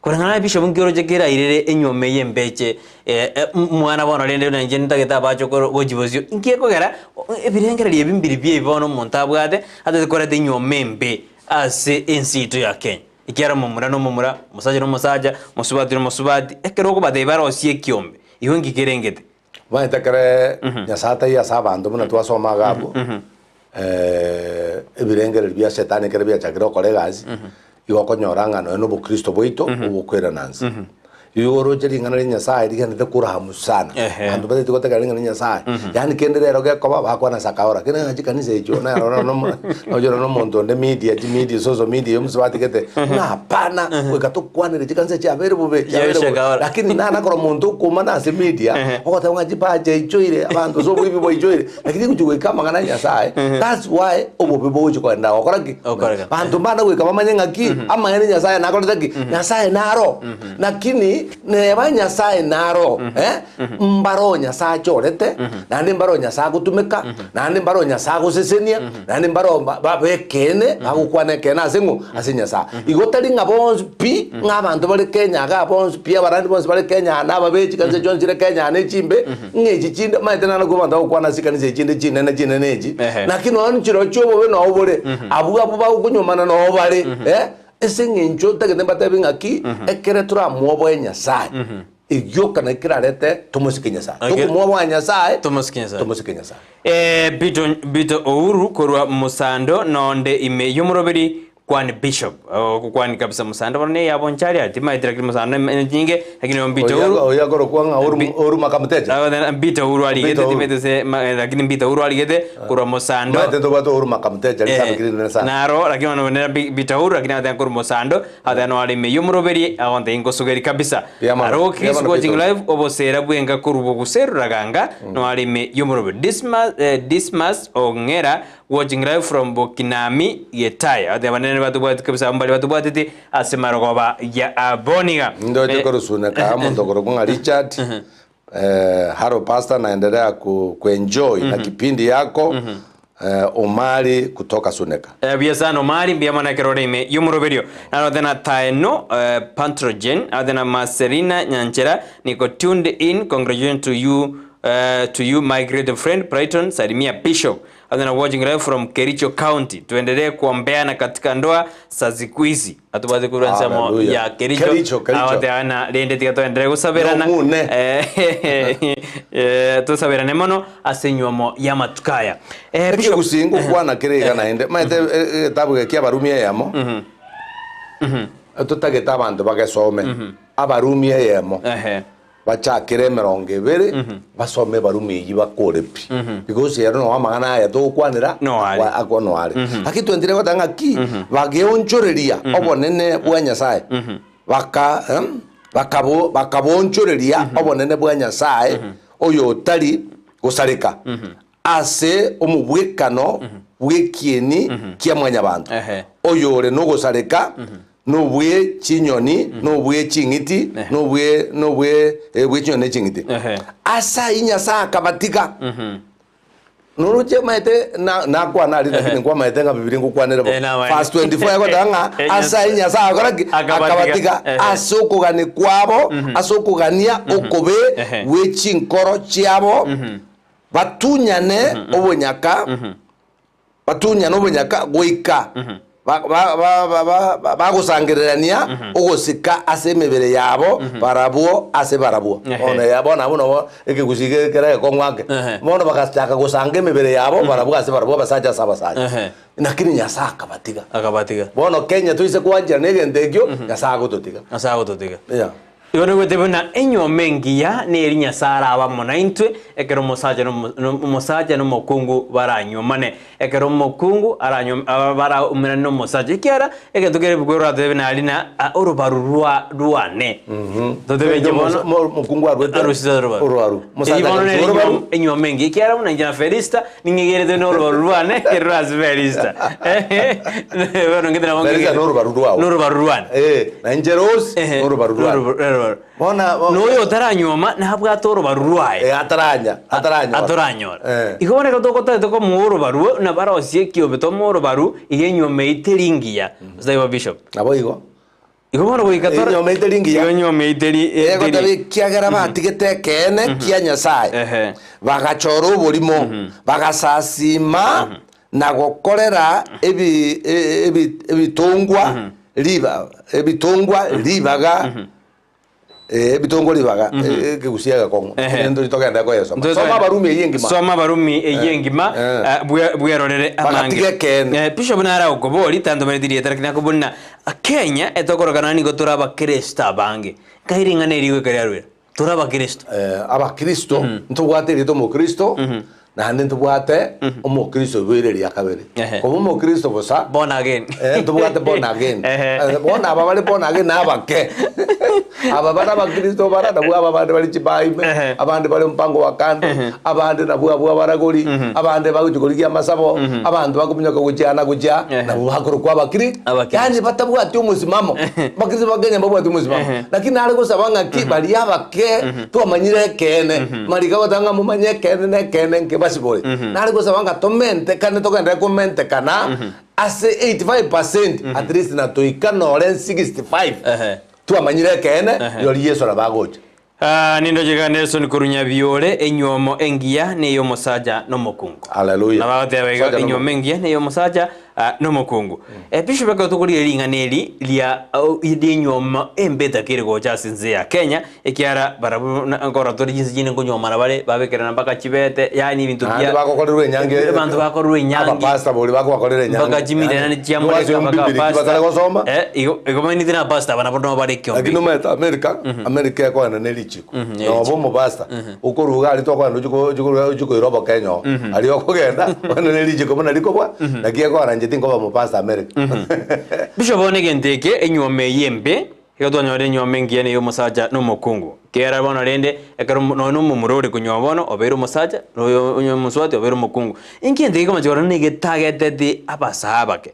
Koreng'ana na Bishop nki oroche kerairere enyuomo eye embe eche eh, eh, mwana bono rende buna inche ntagete abachokoro gochia bosio, inki ekogera ebirengererio ebi mbiri bia ebi bono omonto abwate atagete koreta enyuomo embe ase ense yaito ya Kenya. Ekiagera omomura na omomura, omosacha na omosacha, omosubati na omosubati, ekero okobatebia barosie ekiombe, igo nki kerengete? Omanyete ekere Nyasae ataiyo ase abanto buna twasoma iga abwo, ebirengererio bia shetani ekere biachakire gokora egasi, igo okonyora ng'a nonya na obokristo bwaito obokoirana nse. Igo oroche ring'ana ria Nyasae rigenderete koramu sana. Ehe. Abanto batagete gotegerera ring'ana ria Nyasae. Yaani kende rero gekoba bakwana sakaora. Kende ng'a chikanisa echio naro nomo nochora na omonto onde media chimedia social media omosubati gete ng'a hapana goika tokwanere chikanisa chiabeire bobe chiabeire bobe. Sakaora. Lakini nana korora omonto okoumana ase media ogoteba ng'a chipacha eichoire abanto ase oboibi bwaichoire lakini gochia goika amang'ana a Nyasaye that's why obobe bogochia kogenda gokora ki? Gokoreka. Banto mbana goika bamanye ng'aki amaene Nyasaye nakorete ki? Nyasaye naro lakini neba Nyasaye naro eh mbaro Nyasaye achorete naende mbaro Nyasaye agotumeka naende mbaro Nyasaye agosesenia naende mbaro ba- ba- bekeene bagokwana ekeene ase ng'o? Ase Nyasaye. Igo tari ng'a bonsi pi, ng'a abanto bare Kenya igaa bonsi pi, abarandi bonsi bare Kenya aa na ababe chikanisa chionsi chire Kenya aa na echimbe, ng'a echi chinde, omanyete naro nabo abanto bagokwana ase chikanisa echi chinde chinene chinene echi, Ehe. naki nonya chirochio obobe noo bore, abwo abwo bagokonyomana noo bare, eh, ase eng'encho ntagete mbatebi ng'aki, ekere toramwoboe Nyasaye, egioka naki kerarete tomosike Nyasaye. Okay. Tokomwoboa Nyasaye, Tomosike Nyasaye. tomosike Nyasaye. Eh, Bito, Bito Ouru korwa Musando nonde ime y'omoroberi kwani Bishop. Ogokwani kabisa Musando bono ne yabonchari ati maete lakini Musando nyinge lakini oyo Bito Ouru. Oyo akorokwa ng'a Ouru Ouru Makamutecha. Agoteba Bito Ouru arigete Bito Ouru. timete se ma- lakini Bito Ouru arigete korwa Musando. Maete ntobwate Ouru Makamutecha risabe kiri rinene sana. Naro lakini bono nera Bito Ouru lakini agoteba korwa Musando agoteba no are ime y'omoroberi agontebia nkosugeri kabisa. Mbuya mono. Aro Mbuya Chris mono watching Peter. live obosera bwenga korwa boguseruraganga no are ime y'omoroberi. Dismas eh, Dismas Ong'era watching live from Bokinami Getaya. Abatebia abanene batobwati kabisa abwo mbare batobwateti ase marogoba ya aboniga. Ndoche Eh, korusuneka omonto okorokwa ng'a Richard eh, haro pastor naendelea ku, kuenjoy na kipindi yako eh, Omari kutoka Suneka. Eh, buya sana Omari, mbuya mono ekero ore ime y'omoroberio. Narote na Taeno eh, Pantrogen, narote na Marcelina Nyanchera, niko tuned in, congratulations to you, eh, to you my great friend Brighton Salimia Bishop. Other watching live from Kericho County. Tuendelee kuombeana katika ndoa za siku hizi. Atubwate korwa ensemo Hallelujah. ya Kericho. Kericho, Kericho. Agoteana rende tiga toendelee gosaberana. Nomune. Eh, eh, tosaberane mono ase enywomo y'amatuko aya. Eh, Bishop, Ekegusii ngokwana kere iga naende maete egetabu geke abarumi eyemo totagete abanto bagesome abarumi eyemo ehe. bachakere emerongo ebere basome ebarumi eyio bakore pi because ero noo amang'ana aya togokwanera No are. akwa no are lakini twendire goteba ng'aki bageonchoreria obonene bwa Nyasaye baka em, bakabo bakaboonchoreria obonene bwa Nyasaye oyo otari gosareka ase omobwekano bw'ekieni kia mwanyabanto Ehe. oyo ore nogosareka nobwe chinyoni nobwe ching'iti nobwe nobwe eh, bwe chinyoni ne ching'iti Ehe. ase ayio Nyasaye akabatiga noroche maete na- nakwana aria lakini nkwamaete ng'a bibilia ngokwanere bo Eh, namaene. verse 24 egoteba ng'a Eh, ase ayio Nyasaye akora ki? Akabatiga. akabatiga Ehe. ase okogania kwabo ase okogania okobe Ehe. bwe chinkoro chiabo batunyane obonyaka batunyane obonyaka goika ba- ba- ba- ba- ba- ba- bagosangererania ogosika ase emebere yabo barabwo ase barabwo Ehe. Bono ya- bono abwo nabo ekegusii ge- kere egekong'u ake Ehe. bono bagachaka gosanga emebere yabo barabwo ase barabwo abasacha ase abasacha Ehe. Lakini Nyasaye akabatiga Akabatiga. bono Kenya toise koancherana egento ekio Nyasaye agototiga Nyasaye agototiga. Yeah. Igo nigo buna enyuoma engiya neri Nyasaye araba amo naintwe, ekero omosacha na omo- na omosacha na omokungu baranyuomane. Ekero omokungu aranyuome aba- baraumerane na omosacha, ekiagera egento kere ebuku oratebe nari na ah, orobaru rwa rwane. Totebe inche bono Mokungu arwete arusete orobaru. orobaru. Omosacha Eri bono akarusia nere orobaru. enyuoma engiya, ekiagera buna inche na Felista ning'egerete na orobaru rwane rwa ase Felista. Bono ngete nabo Felista ng'egere- norobaru rwao. Norobaru rwane. Eh, na inche Rose Ehe, norobaru rwane. norobaru. Bona bo- Noyo otaranyuoma nabwate orobaru rwaye. Eh, ataranya ataranyora. Atoranyora. Eh. Igo bono ekero togotagete komoa orobaru nabo arosie ekiombe tomoe orobaru iga enyuoma eyio teri ngiya. Gose taibo Bishop? Nabo igo. Igo bono goika tore Enyuoma eyio teri ngiya. Igo enyuoma eyio teri Eh, teri gotebi ekiagera batigete ekeene kia Nyasaye, Ehe. bagachora oborimo, bagasasima na gokorera ebi ebi ebitongwa riba ebitongwa ribaga eh, ebitongwa ribaga eh, ekegusii egekong'u Ehe. Egento togende koyesoma. Ntoe- Soma Abarumi eyio engima. Soma Abarumi eyio engima Eh. eh, bwe- bwerorere amange. Bagatiga ekeene. Eh, Bishop nare agokobori tantomereti rieta lakini akobori ng'a Kenya etokorokana nigo tore abakristo abange. Nkai ring'ana eri goika riarwera? Tore abakristo. Eh, abakristo ntobwate erieta omokristo naende ntobwate omokristo oiboire eria kabere Ehe. koba omokristo bosa Born again. eh, ntobwate born again Ehe. Eh, bono aba bare born again na abake aba bare abakristo bara nabwo aba abande bare chibaime Ehe. abande bare mpango wa kando abande nabwo abwo abaragori abande bagochia korigia amasabo abanto bakominyoka gochia na gochia Ehe. nabwo bakorokwa abakiri Abakristo. yaani batabwati omosimamo abakristo ba Kenya mbabwati omosimamo lakini nare gosaba ng'aki baria abake twamanyire ekeene marika goteba ng'a momanye ekeene na ekeene nke basibore nare gosaba ng'a tomentekane togenderere komentekana ase 85% at least na toika nore 65 Ehe. twamanyire ekeene rirorio Yeso nabo agocha. Ah, nindoche iga Nelson korwa Nyabiore, enyuomo engiya neya omosacha na omokungu. Haleluya. Nabo agoteba iga Omosacha na enyuomo engiya neya omosacha ah, na omokungu. Eh, Bishop ekero tokorigereria ring'ana eri ria oh, rienyuomo embe etakeri gocha ase ense ya Kenya, ekiara barabwo na nkorora tore chinse chinde nkonywomana bare, babekerana mpaka chibete, yaani ebinto Naende bia bagokorerwa enyangi abanto bakorerwa enyangi. Abapastor boria bakobakorera enyangi. Mpaka chimira Yaani, chiamureka niwase mpaka ombibiri pastor. batare gosoma. Eh, igo igo maanete na pastor aba nabo nabo bare ekiombe. Lakini omanyete America, America ekoenda ne richiko. ne Noba richiko. omopastor, okorwa iga aria tokogenda ochie ko- ochie korwa ochie koira obokenya oo. Aria okogenda, ogende ne richiko buna rikobua, naki ekogera inche tinkoba omopastor America. Bishop bono egento eke enyuomo eye embe, igo twanyora enyuomo engiya na eyomosacha na omokungu. Kera bono rende, ekero omo nonya na omomura ore konywa bono, obeire omosacha, na oyo onye omosubati obeire omokungu. Inki egento gekomochia korora nigo etageteti abasae abake.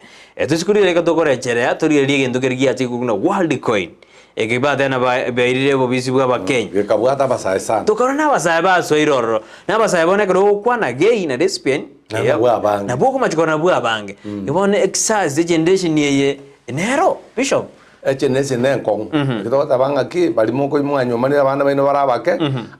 Tosi korigereria ekero tokorecherea, torigererie egento keria giachire korwa buna world coin. Eke bateba ba bairire obobisi bwa abakenya. Gekabwata abasae sana. Tokarora na abasae basoire ororo. Na abasae bono ekero ogokwana gay na lesbian, Na nabwo abange. nabwo okomachi korora nabwo abange. Igo bono exercise egeneration eye nero, bishop. Eche nese ne enkong'u. Eki togoteba ng'aki, baria mokoi mwanywomanire abana baino bare abake,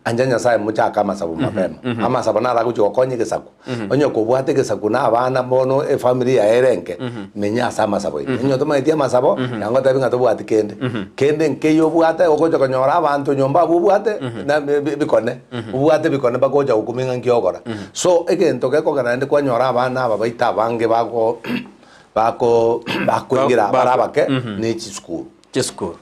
ancha Nyasaye mochake amasabo mapema. Amasabo naro agochia gokonya egesaku. Onye kobwate egesaku na abana bono efamiri yaye ere enke, menya ase amasabo ime. Onye otomaeti amasabo, nabo ngotebi ng'a tobwati kende. Kende nkeiyo obwate, ogocha konyora abanto nyomba abwo obwate, na bikone. Obwate bikone mpaka ocha gokumia ng'a nki ogokora. So, egento gekogera naende kwanyora abana aba baito abange bago bako bakoingira Ba- bare bako- abake ne chisukuru. Chisukuru.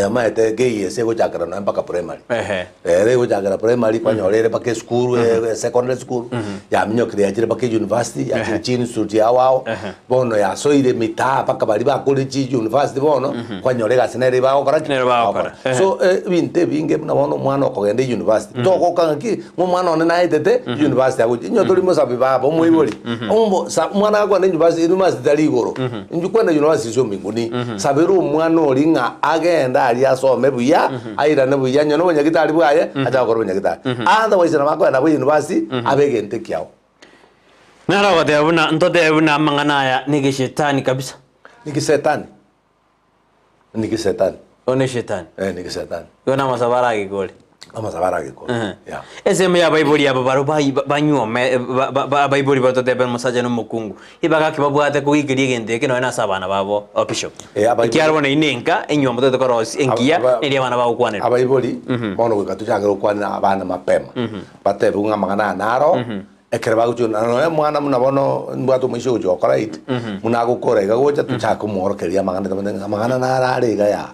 Omanyete KEC egochakera nonya mpaka primary. Ehe. Ere egochakera primary kwanyora ere mpaka esukuru eh, secondary school yaminyokire yachire mpaka university yachire Ehe. chi institute ao ao Ehe. bono yasoire mitaa mpaka baria bakorire chi university bono kwanyora egasi nere bagokora ki? Nere bagokora. Ehe. So eh, ebinto ebinge buna bono omwana okogenda university togoka ng'aki Ng'a omwana one naetete university agochia. Inwe tori mosabi baba, omoibori. Omo sa omwana agakwana university, university tari igoro. Inchuo kwenda university sio mbinguni. Sabera omwana oria ng'a agende aria asome buya, airane buya, onye na obonyagitari bwaye, ache gokora obonyagitari. Otherwise nabo akoenda abwo university, abe egento ekiao. Naro ogoteba buna ntotebe buna amang'ana aya negeshetani kabisa. Negesetani. Negesetani. Oyo ne shetani. Eh, negesetani. Igo namasabo aragekore. Amasabo aragekore. Ehe. Yeah. Ensemo ya abaibori aba barobwo bai- ba- banyuome ba- ba- ba- abaibori batotebe omosacha na omokungu, ibagaki babwate kogiikeria egento eke nonya na ase abana babo o bishop. Eh, abaibori- Ekiagera bono eyio na enka, enyuomo totagete korosia engiya, Aba- neria abana bagokwanerwa. Abaibori bono goika tochake gokwanera abana mapema. Batebiwe ng'a amang'ana aya naro, Ekero bagochia na nonya omwana buna bono mbwate omoisia ogochia gokora it, buna agokora iga gocha tochake komworokereria amang'ana tomanyete ng'a amang'ana naro are iga yaa.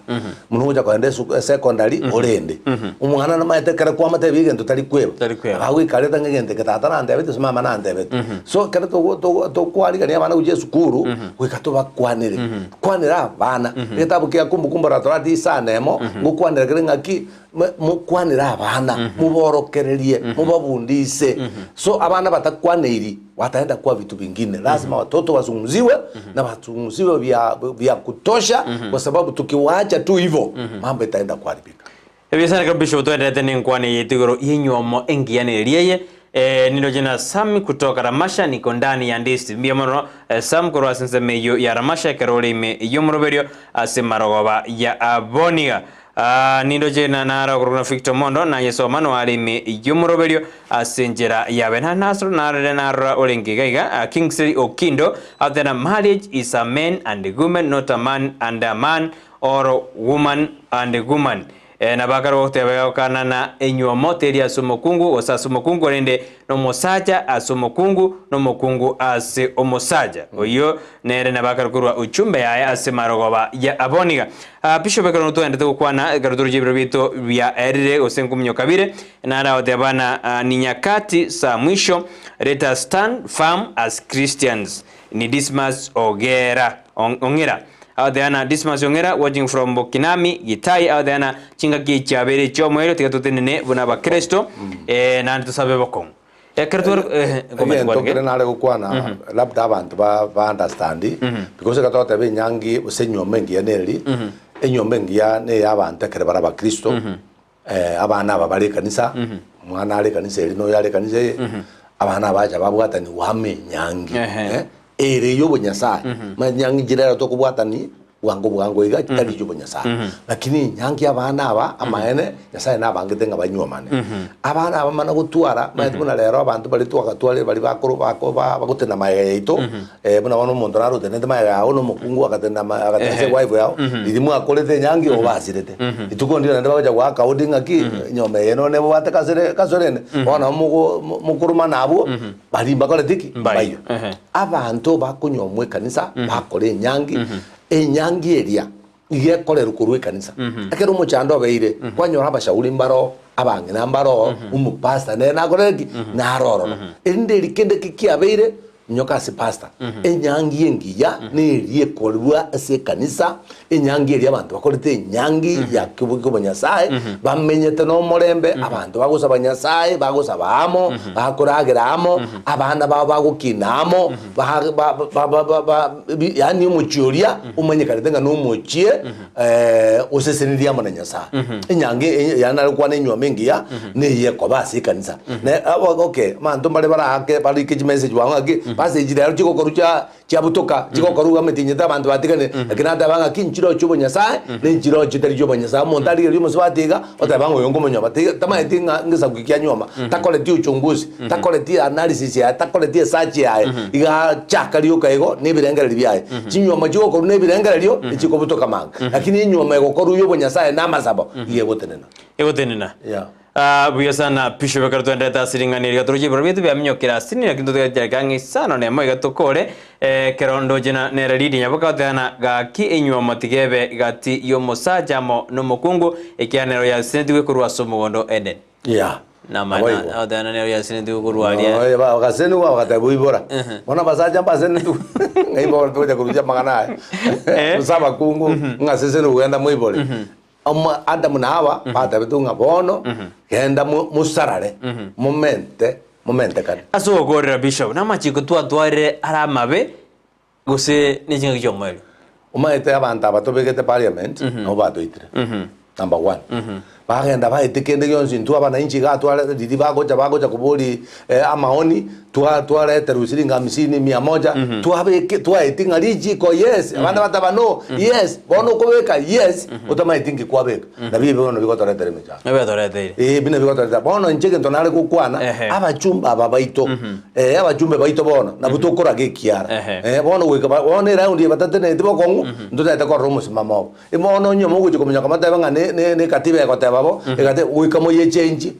Buna ogocha kogenda esu esecondary orende. Omwana namanyete ekero kwamotebia egento tari kweba. Tari kweba. Agoikarete ng'a egento eke tata nantebete gose mama nantebete. So ekero togo togo tokwarigania abana gochia esukuru, goika tobakwanere. Kwanera abana, egetabu kia kumbukumbu la torati isano emo, ngokwanera kere ng'aki. Mokwanere abana, moborokererie, mobabundise. So abana batakwaneiri wataenda kwa vitu vingine. Lazima watoto wazungumziwe na wazungumziwe vya, vya kutosha kwa sababu tukiwaacha tu hivyo mambo itaenda kuharibika. Ebiasara Bishop twenderete nenkwana eye igoro yenyuomo engiya neria eye eh, niroche na Sam kutoka Ramasha niko ndani ya ndisi mbuya mono eh, Sam korwa ase ensemo eyio ya Ramasha ekero ore ime y'omoroberio ase marogoba ya Aboniga Aa, nindoche na naro okorokwa na Victor Mondo, na Yeso Omano are ime y'omoroberio ase enchera yabe. Na nasoro narore narora orenge iga iga, ah, Kingsley Okindo, agoteba marriage is a man and woman, not a man and a man or woman and woman. Eh, nabo akare goteba iga gokana na enywomo teri ase omokungu gose ase omokungu korende nomosacha ase omokungu, nomokungu ase omosacha. Oyio nere nabo akare korua uchumbe yaye ase marogoba ya aboniga. Ah, Bishop ekero notwendete gokwana ekero toroche ebiro biaito biaerire gose nkominyoka bire, nare agoteba ng'a ah, ni nyakati za mwisho let us stand firm as Christians. Ni Dismas Ogera, Ong- Ong'era. Agoteba ng'a Dismas Ong'era watching from Bokinami, Gitai, agoteba ng'a chingaki echi chiabeire echi'omoerio tiga totenene buna abakristo, eh, naende tosabe bokong'u. Ekero tware eh, komanya Egento kwane kere nare gokwana labda abanto ba ba understand because ekero togoteba enyangi gose enyomba engiya neri, enyomba engiya na eya abanto ekero bare abakristo, abana aba bare ekanisa, omwana are ekanisa eri na oyo are ekanisa eye, abana aba bacha babwatanigwa amo enyangi Ehe. ere ya obonyasae. Omanyete enyangi nchire ero tokobwatani bwango bwango iga tari ya obonyasae. Lakini enyangi abana aba amaene Nyasae nabangete ng'a banyuomane. Abana aba mana gotwara, omanyete buna rero abanto baria twagatwarire baria bakoro bako ba bagotenda magega yaito, buna bono omonto nare otenenete magega yao na omokungu agatenda ma agatenda ase ewife yao, riria mwakorete enyangi obasirete. Rituko ndire naende bagocha goaka hodi ng'aki, enyomba eye nonye nebwate kasere kasorende, bono nabo mogo mo mokoromana abwo, baria mbakoreti ki? Mbayio. Mbayio. Ehe. Abanto bakonywa ekanisa, bakora enyangi, enyangi eria Iga ekorerwa korwa ekanisa. Ekero omochando obeire, kwanyora abashauri mbaro, abang'ina mbaro, omopastor nere nakorere ki? Naro ororo. Erinde eri kende ki kiabeire, minyoka ase pastor. Enyangi engiya neria ekorwa ase ekanisa, enyangi eria abanto bakorete enyangi ya kobonyasae, bamenyete nomorembe, abanto bagosaba Nyasaye, bagosaba amo, bakoragera amo, abana babo bagokina amo, ba ba ba ba ba ba bi yaani omochie oria omanyekanete ng'a nomochie osesenirie amo na Nyasaye. Enyangi eye yaani nare gokwana enyuomo engiya, neye ekoba ase ekanisa. Ne abo okay, abanto mbare barahake barike chimessage bwango ng'aki. Passage rero chigokorwa chia chiabutoka, chigokorwa iga emetinyete abanto batiganire, lakini nateba ng'aki nchirochio obonyasae, na enchirochio tari chiobonyasae. Omonto arigereria omosubati iga, oteba ng'a oyo nkomonyoma, tiga tamaeti ng'a ngesaku ki anyuoma, takoreti uchunguzi, takoreti analysis yaye, takoreti esearch yaye, iga achaka rioka igo na ebirengererio biaye. Chinyuomo chigokorwa na ebirengererio, echikobutoka manga. Lakini enyuomo egokorwa ya obonyasae na amasabo, iga egotenena. Egotenena. Yeah. Ah, buya sana Bishop ekero twenderete ase ring'ana eri, iga toroche ebirorio biaito biaminyokire ase nini, lakini totigachereke ang'e isano nemo iga tokore, ekero ndoche na nere Lydia Nyaboke agotebana gaki enyuomo tiga ebe gati y'omosacha amo nomokungu, ekiagera nero yasenetigwe korwa ase omogondo o Edeni. Yeah. Namana Naboigo. agotebana nero yasenetigwe korwa aria. Oye, ba- bagasenigwa bagateba oibora. Bono abasacha mbasenetwe ng'ai bono togocha korusia amang'ana aya. Eh. Gose abakungu ng'a sesenigwe genda moibore. Omo Adamu na Hawa batebetigwe ng'a bono genda mo- mosarare, momente, momentekane. Ase ogokorera Bishop, namachiko twatwarire are amabe gose nechingaki chi'omoerio? Omanyete abanto aba tobegete parliament nabo batoitire number one. Bagenda baete kende gionsi intwe abananchi iga tware riria bagocha bagocha kobori amaoni twa twareterwa siringi hamsini mia moja twabeke twaeti ng'a richiko yes abande bateba no yes bono okobeka yes otamaeti nki kwabeka nabio ebi bono bigotoretera emechando. Ebetoreteire. Eeh ebi nabio bigotoretera bono inche egento nare gokwana Ehe. abachumbe aba baito eh abachumbe baito bono nabwo tokoraga ekiara Ehe. eh bono goika ba bono eraundi eye batateneneti bokong'u ntotaete korora omosimamo obo. Bono onye mogochia kominyoka motebe ng'a ne- ne- ne ekatiba egoteba bo, egati goika moyechenchie.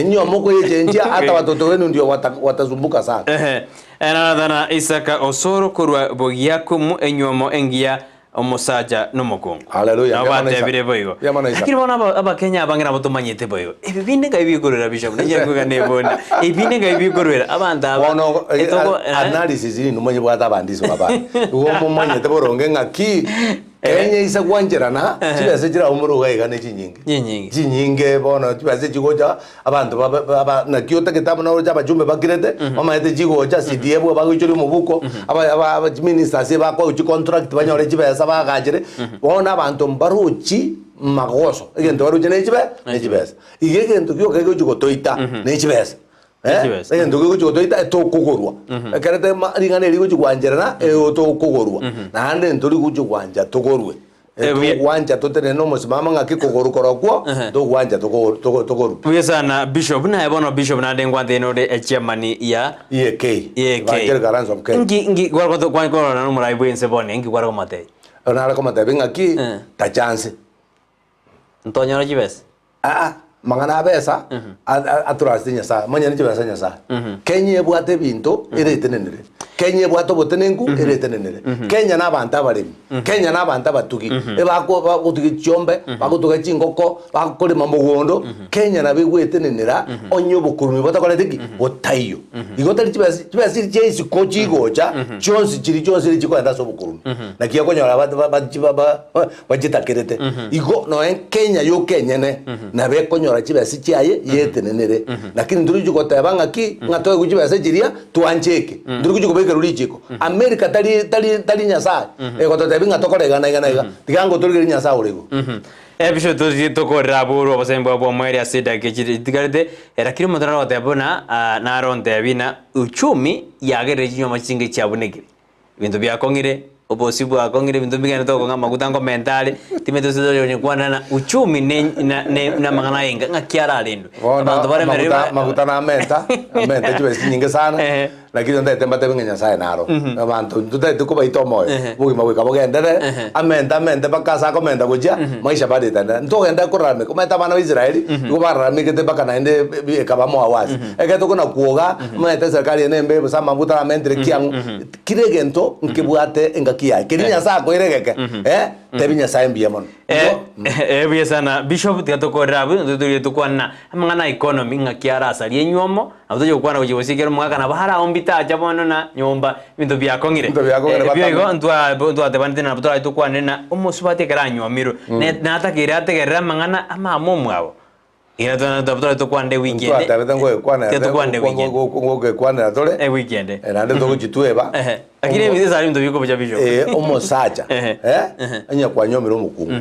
Inwe mokoyechenchia hata watoto wenu ndio wata watasumbuka sana. Ehe. Nathana Isaka Osoro korwa Bogiakumu enyuomo engiya omosacha nomokungu. Haleluya. Nabo Mbuya mono Isaka. batebire boigo. Mbuya mono Isaka. Lakini bono aba- abakenya abange nabo tomanyete boigo. Ebi binde ngai bikorwera Bishop, ninche nkoigwa nebonda. Ebi binde ngai bikorwera abanto aba. Bono eh, etoko- eh, analysis ninwe monyebwate abandisi babare. Igo momanyete boronge ng'aki Kenya ise gwancherana, chibesa chiraumorwe iga iga nechinyinge. Chinyinge. Chinyinge bono chibesa chigocha abanto babe baba naki otagete amo noroche abachumbe bakirete, bamaete chigocha CDF bagoichoria omobuko, aba aba aba chiministers ebakoegwa chicontract banyore chibesa bagachere, bono abanto mbarochi magoso, egento baroche ne chibe ne chibesa. Iga egento gioka gegochi gotoita ne chibesa. Eh, Chibesa. egento kegochi gotoita etokogorwa ekero tema ring'ana eri rigochi gwancherana ego tokogorwa naende ntori gochi gwancha togorwe Eh, buya- togwancha totenene na omosimamo ng'aki kogorwa korokwo togwancha togo- togo- togorwe Buya sana Bishop, naye bono Bishop naende ngwantire nore echairman ya EAK EAK. Evangelical Alliance of Kenya Nki nki kware korora nomorai bwense bono nki kware komotebia? nare komotebia ng'aki Eh. tachanse Ntonyora chibesa? Aa, amang'ana a besa aturasete Nyasaye, monyene chibesa Nyasaye. Kenya ebwate ebinto ere etenenere, Kenya ebwate obotenenku ere etenenere. Kenya na abanto abaremi, Kenya na abanto abatugi, ebako bagotuga chiombe, bagotuga chingoko, bakorema mogondo, Kenya nabo egwetenenera onye obokurumi botakoreti ki? Botaiyo. Igo tari chibesa chibesa echi chia isiko chigocha, chionsi chiri chionsi ere chikoenda ase obokurumi. Naki okonyora ba ba ba ba bachitakerete. Igo nonya Kenya yoka enyene nabo ekonyora chibesa chiaye yetenenere. Lakini ntori gochia goteba ng'aki ng'a toegwe chibesa chiria twanche eke. Ntori gochia kobekerwa richiko. America tari tari tari Nyasaye egototebia ng'a tokore iga na iga na iga. Tiga ngotorigererie Nyasaye ore igoro. Ebisio totiga tokorera abwo orwe obosemi bwabo bw'omoerio ase edakika echi chitigarete, lakini omonto nare goteba buna naro ontebie ng'a uchumi yagerire chinyomba chinge chiabunekire. Ebinto biakong'ire, obosie bwakong'ire, ebinto mbigende tokong'a amaguta nkomenta are, timanyeti gose tore konyekwana na uchumi ne na ne namang'ana aye enga ng'aki ararendwe. Bono Abanto baremereri amaguta amaguta namenta, namenta chibesa chinyinge sana, Ehe. lakini ntaete mbatebi ng'a Nyasaye naro. Abanto ntotaete kobaita omoyo, Ehe. obogima goika bogenderere, Ehe. amente amente mpaka ase akomenta gochia, maisha bado etaenderera. Ntogenda korarameka, omanyete abana ba Israeli, nigo bararamekete mpaka naende bi ekaba moawasi. Ekero tokona kwoga, omanyete eserikari eye nembe gose amaguta aramentire kiang'u, kera egento nkebwate engaki yaye. Keria Nyasaye akoire egeke, eh, tebi Nyasaye mbuya mono. Eh, eh, buya sana Bishop, tiga tokorere abwo, totorie tokwane na amang'ana a economy ng'aki arasarie enywomo, nabo tochia gokwana gochia gose ekero omogaka nabo araombi tacha bono na nyomba, ebinto biakong'ire. Ebinto biakong'ire Eh, batame. ebi igo ntwa ntwatebanete nabo torache tokwane na omosubati ekero anywomirwe, ne natakeire ategerere amang'ana amama omwabo. Ekero tore tokwanire ewiki ende. Ntwatabete ngoyekwanera Tiga tokwane ewiki ende. ngokekwanera tore Ewiki ende. Eh, naende togochitweba Ehe. Lakini ebinto esari ebinto bikobucha bishop. Eh, omosacha Ehe. eh, onye kwanyomire omokungu.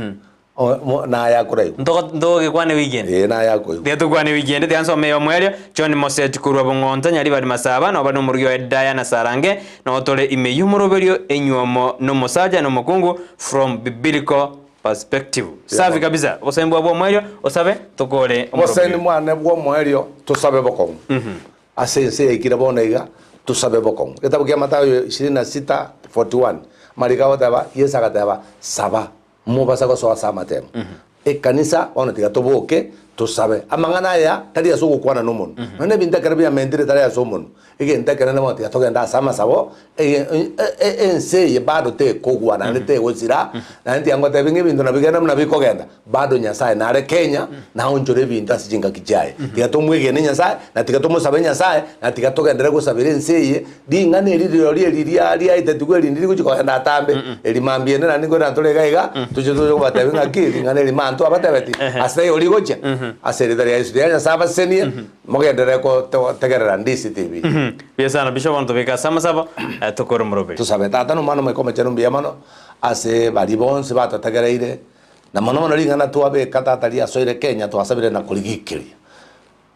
O- mo- naye akoraigwa. Ntogo ntogokwana ewiki ende. Ee, naye akoigwa. Tiga tokwane ewiki ende, tiga nsome eyomo erio, John Moseti korwa Bong'onto, Nyaribari Masaba, nabo bare nomorugi oye Diana Sarange, nabo tore ime y'omoroberio enyuomo nomosacha na omokungu from biblical perspective. Safi kabisa, obosemi bwao bw'omoerio osabe tokore Obosemi omoroberio. bwane bw'omoerio tosabe bokong'u. Ase ense yaikire bono iga, tosabe bokong'u. Egetabu kia Mathayo 26:41, amariko agoteba, Yeso agateba, Saba, mobasa gosoa ase amatemo. Ekanisa bono tiga toboke, tosabe. Amang'ana aya tari ase ogokwana nomonwa, nonya na ebinto ekero biamentire tari ase omonwa. Egento ekenene bono tiga togende ase amasabo, ense eye bado tekogwa naende tegosira, naende tiga ngotebi ng'a ebinto nabigende buna bikogenda, bado Nyasaye nare Kenya, naonchore ebinto ase chingaki chiaye. Tiga tomwegene Nyasaye, na tiga tomosabe Nyasaye, na tiga togenderere gosabera ense eye, ring'ana eri rirorio eri ria riaetetigwe erinde rigochia kogenda atambe, eri mambia ende naende nkorenda tore iga iga, toche toche kobatebia ng'aki ring'ana eri manto abatebeti, ase taiyo rigochia, ase erieta ria Yeso. Tiga Nyasaye abasesenie, Mogenderere gotegerera Ndisi TV. Buya sana Bishop bono tobeke ase amasabo tokore omoroberi. Tosabe. Tata na Omwana Omoika Omochenu mbuya mono ase baria bonsi batotegereire, na mono mono ring'ana twabeka Tata riasoire Kenya twasabire na korigikiria.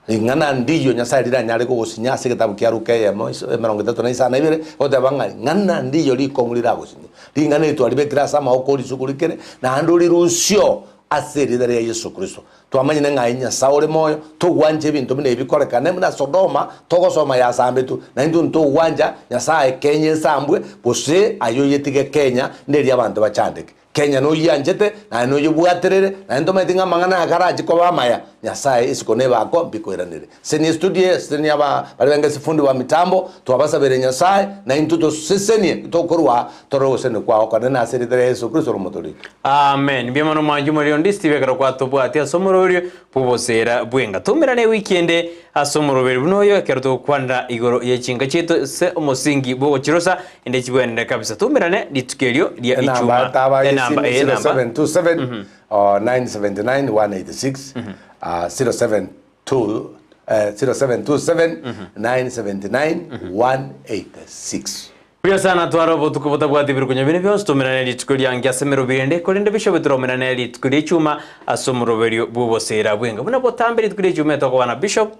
Ring'ana ndiyo Nyasaye riranyare gogosinya ase egetabu kia Luka eyemo emerongo etato na isano na ibere, goteba ng'a ring'ana ndiyo rikong'u riragosinya. Ring'ana eri twaribekire ase amaboko orisuko rikere, naende orirusio ase erieta ria Yeso Kristo. Twamanyire ng'a aye Nyasae ore moyo, togwancha ebinto buna ebi bikorekane buna Sodoma, togosoma yasambetwe, na intwe ntogwancha Nyasae Kenya esambwe, gose aye oyetige Kenya nderia abanto bachandeke. Kenya noyianchete, naye noyebwaterere, naye ntomanyeti ng'a amang'ana aya karache koba amaya, Nyasae isiko nebako mbikoiranere. Senia estudio eye, senia aba baria benge sifundi wa mitambo, twabasabere Nyasae, na intwe tosesenie tokorwa aa, torore ogosesenia kwao okonene ase erieta ria Yeso Kristo ore Omotoori oito. Amen. Mbuya mono mwanche omorero onde Steve ekero kwatobwatia ase omoroberio bw'oboseera bw'enga. Toumerane ewiki ende ase omoroberio buna oyo ekero togokwanera igoro ye chinka chiaito ase omosingi bw'ogochirosa ende chibwenere kabisa. Toumerane rituko erio ria Enamba Ichuma. taba Enamba, yesimi eh, enamba. 0727 979 186 072 0727 979 186. Buya sana tware obotuko botabwati ebirukunyo binde bionsi toumerane rituko riange ase emeroberi ende, korende bishop toraumerane rituko ria echuma ase omoroberio bw'oboseera bwenga. Buna botambe rituko ria echuma etokoba na Bishop.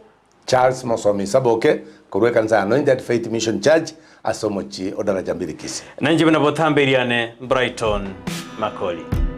Charles Mosomi Saboke korwa ekanisa ya Anointed Faith Mission Church ase omochie o Daraja Mbili Kisii. Nainche buna botambe eriane Brighton Makori.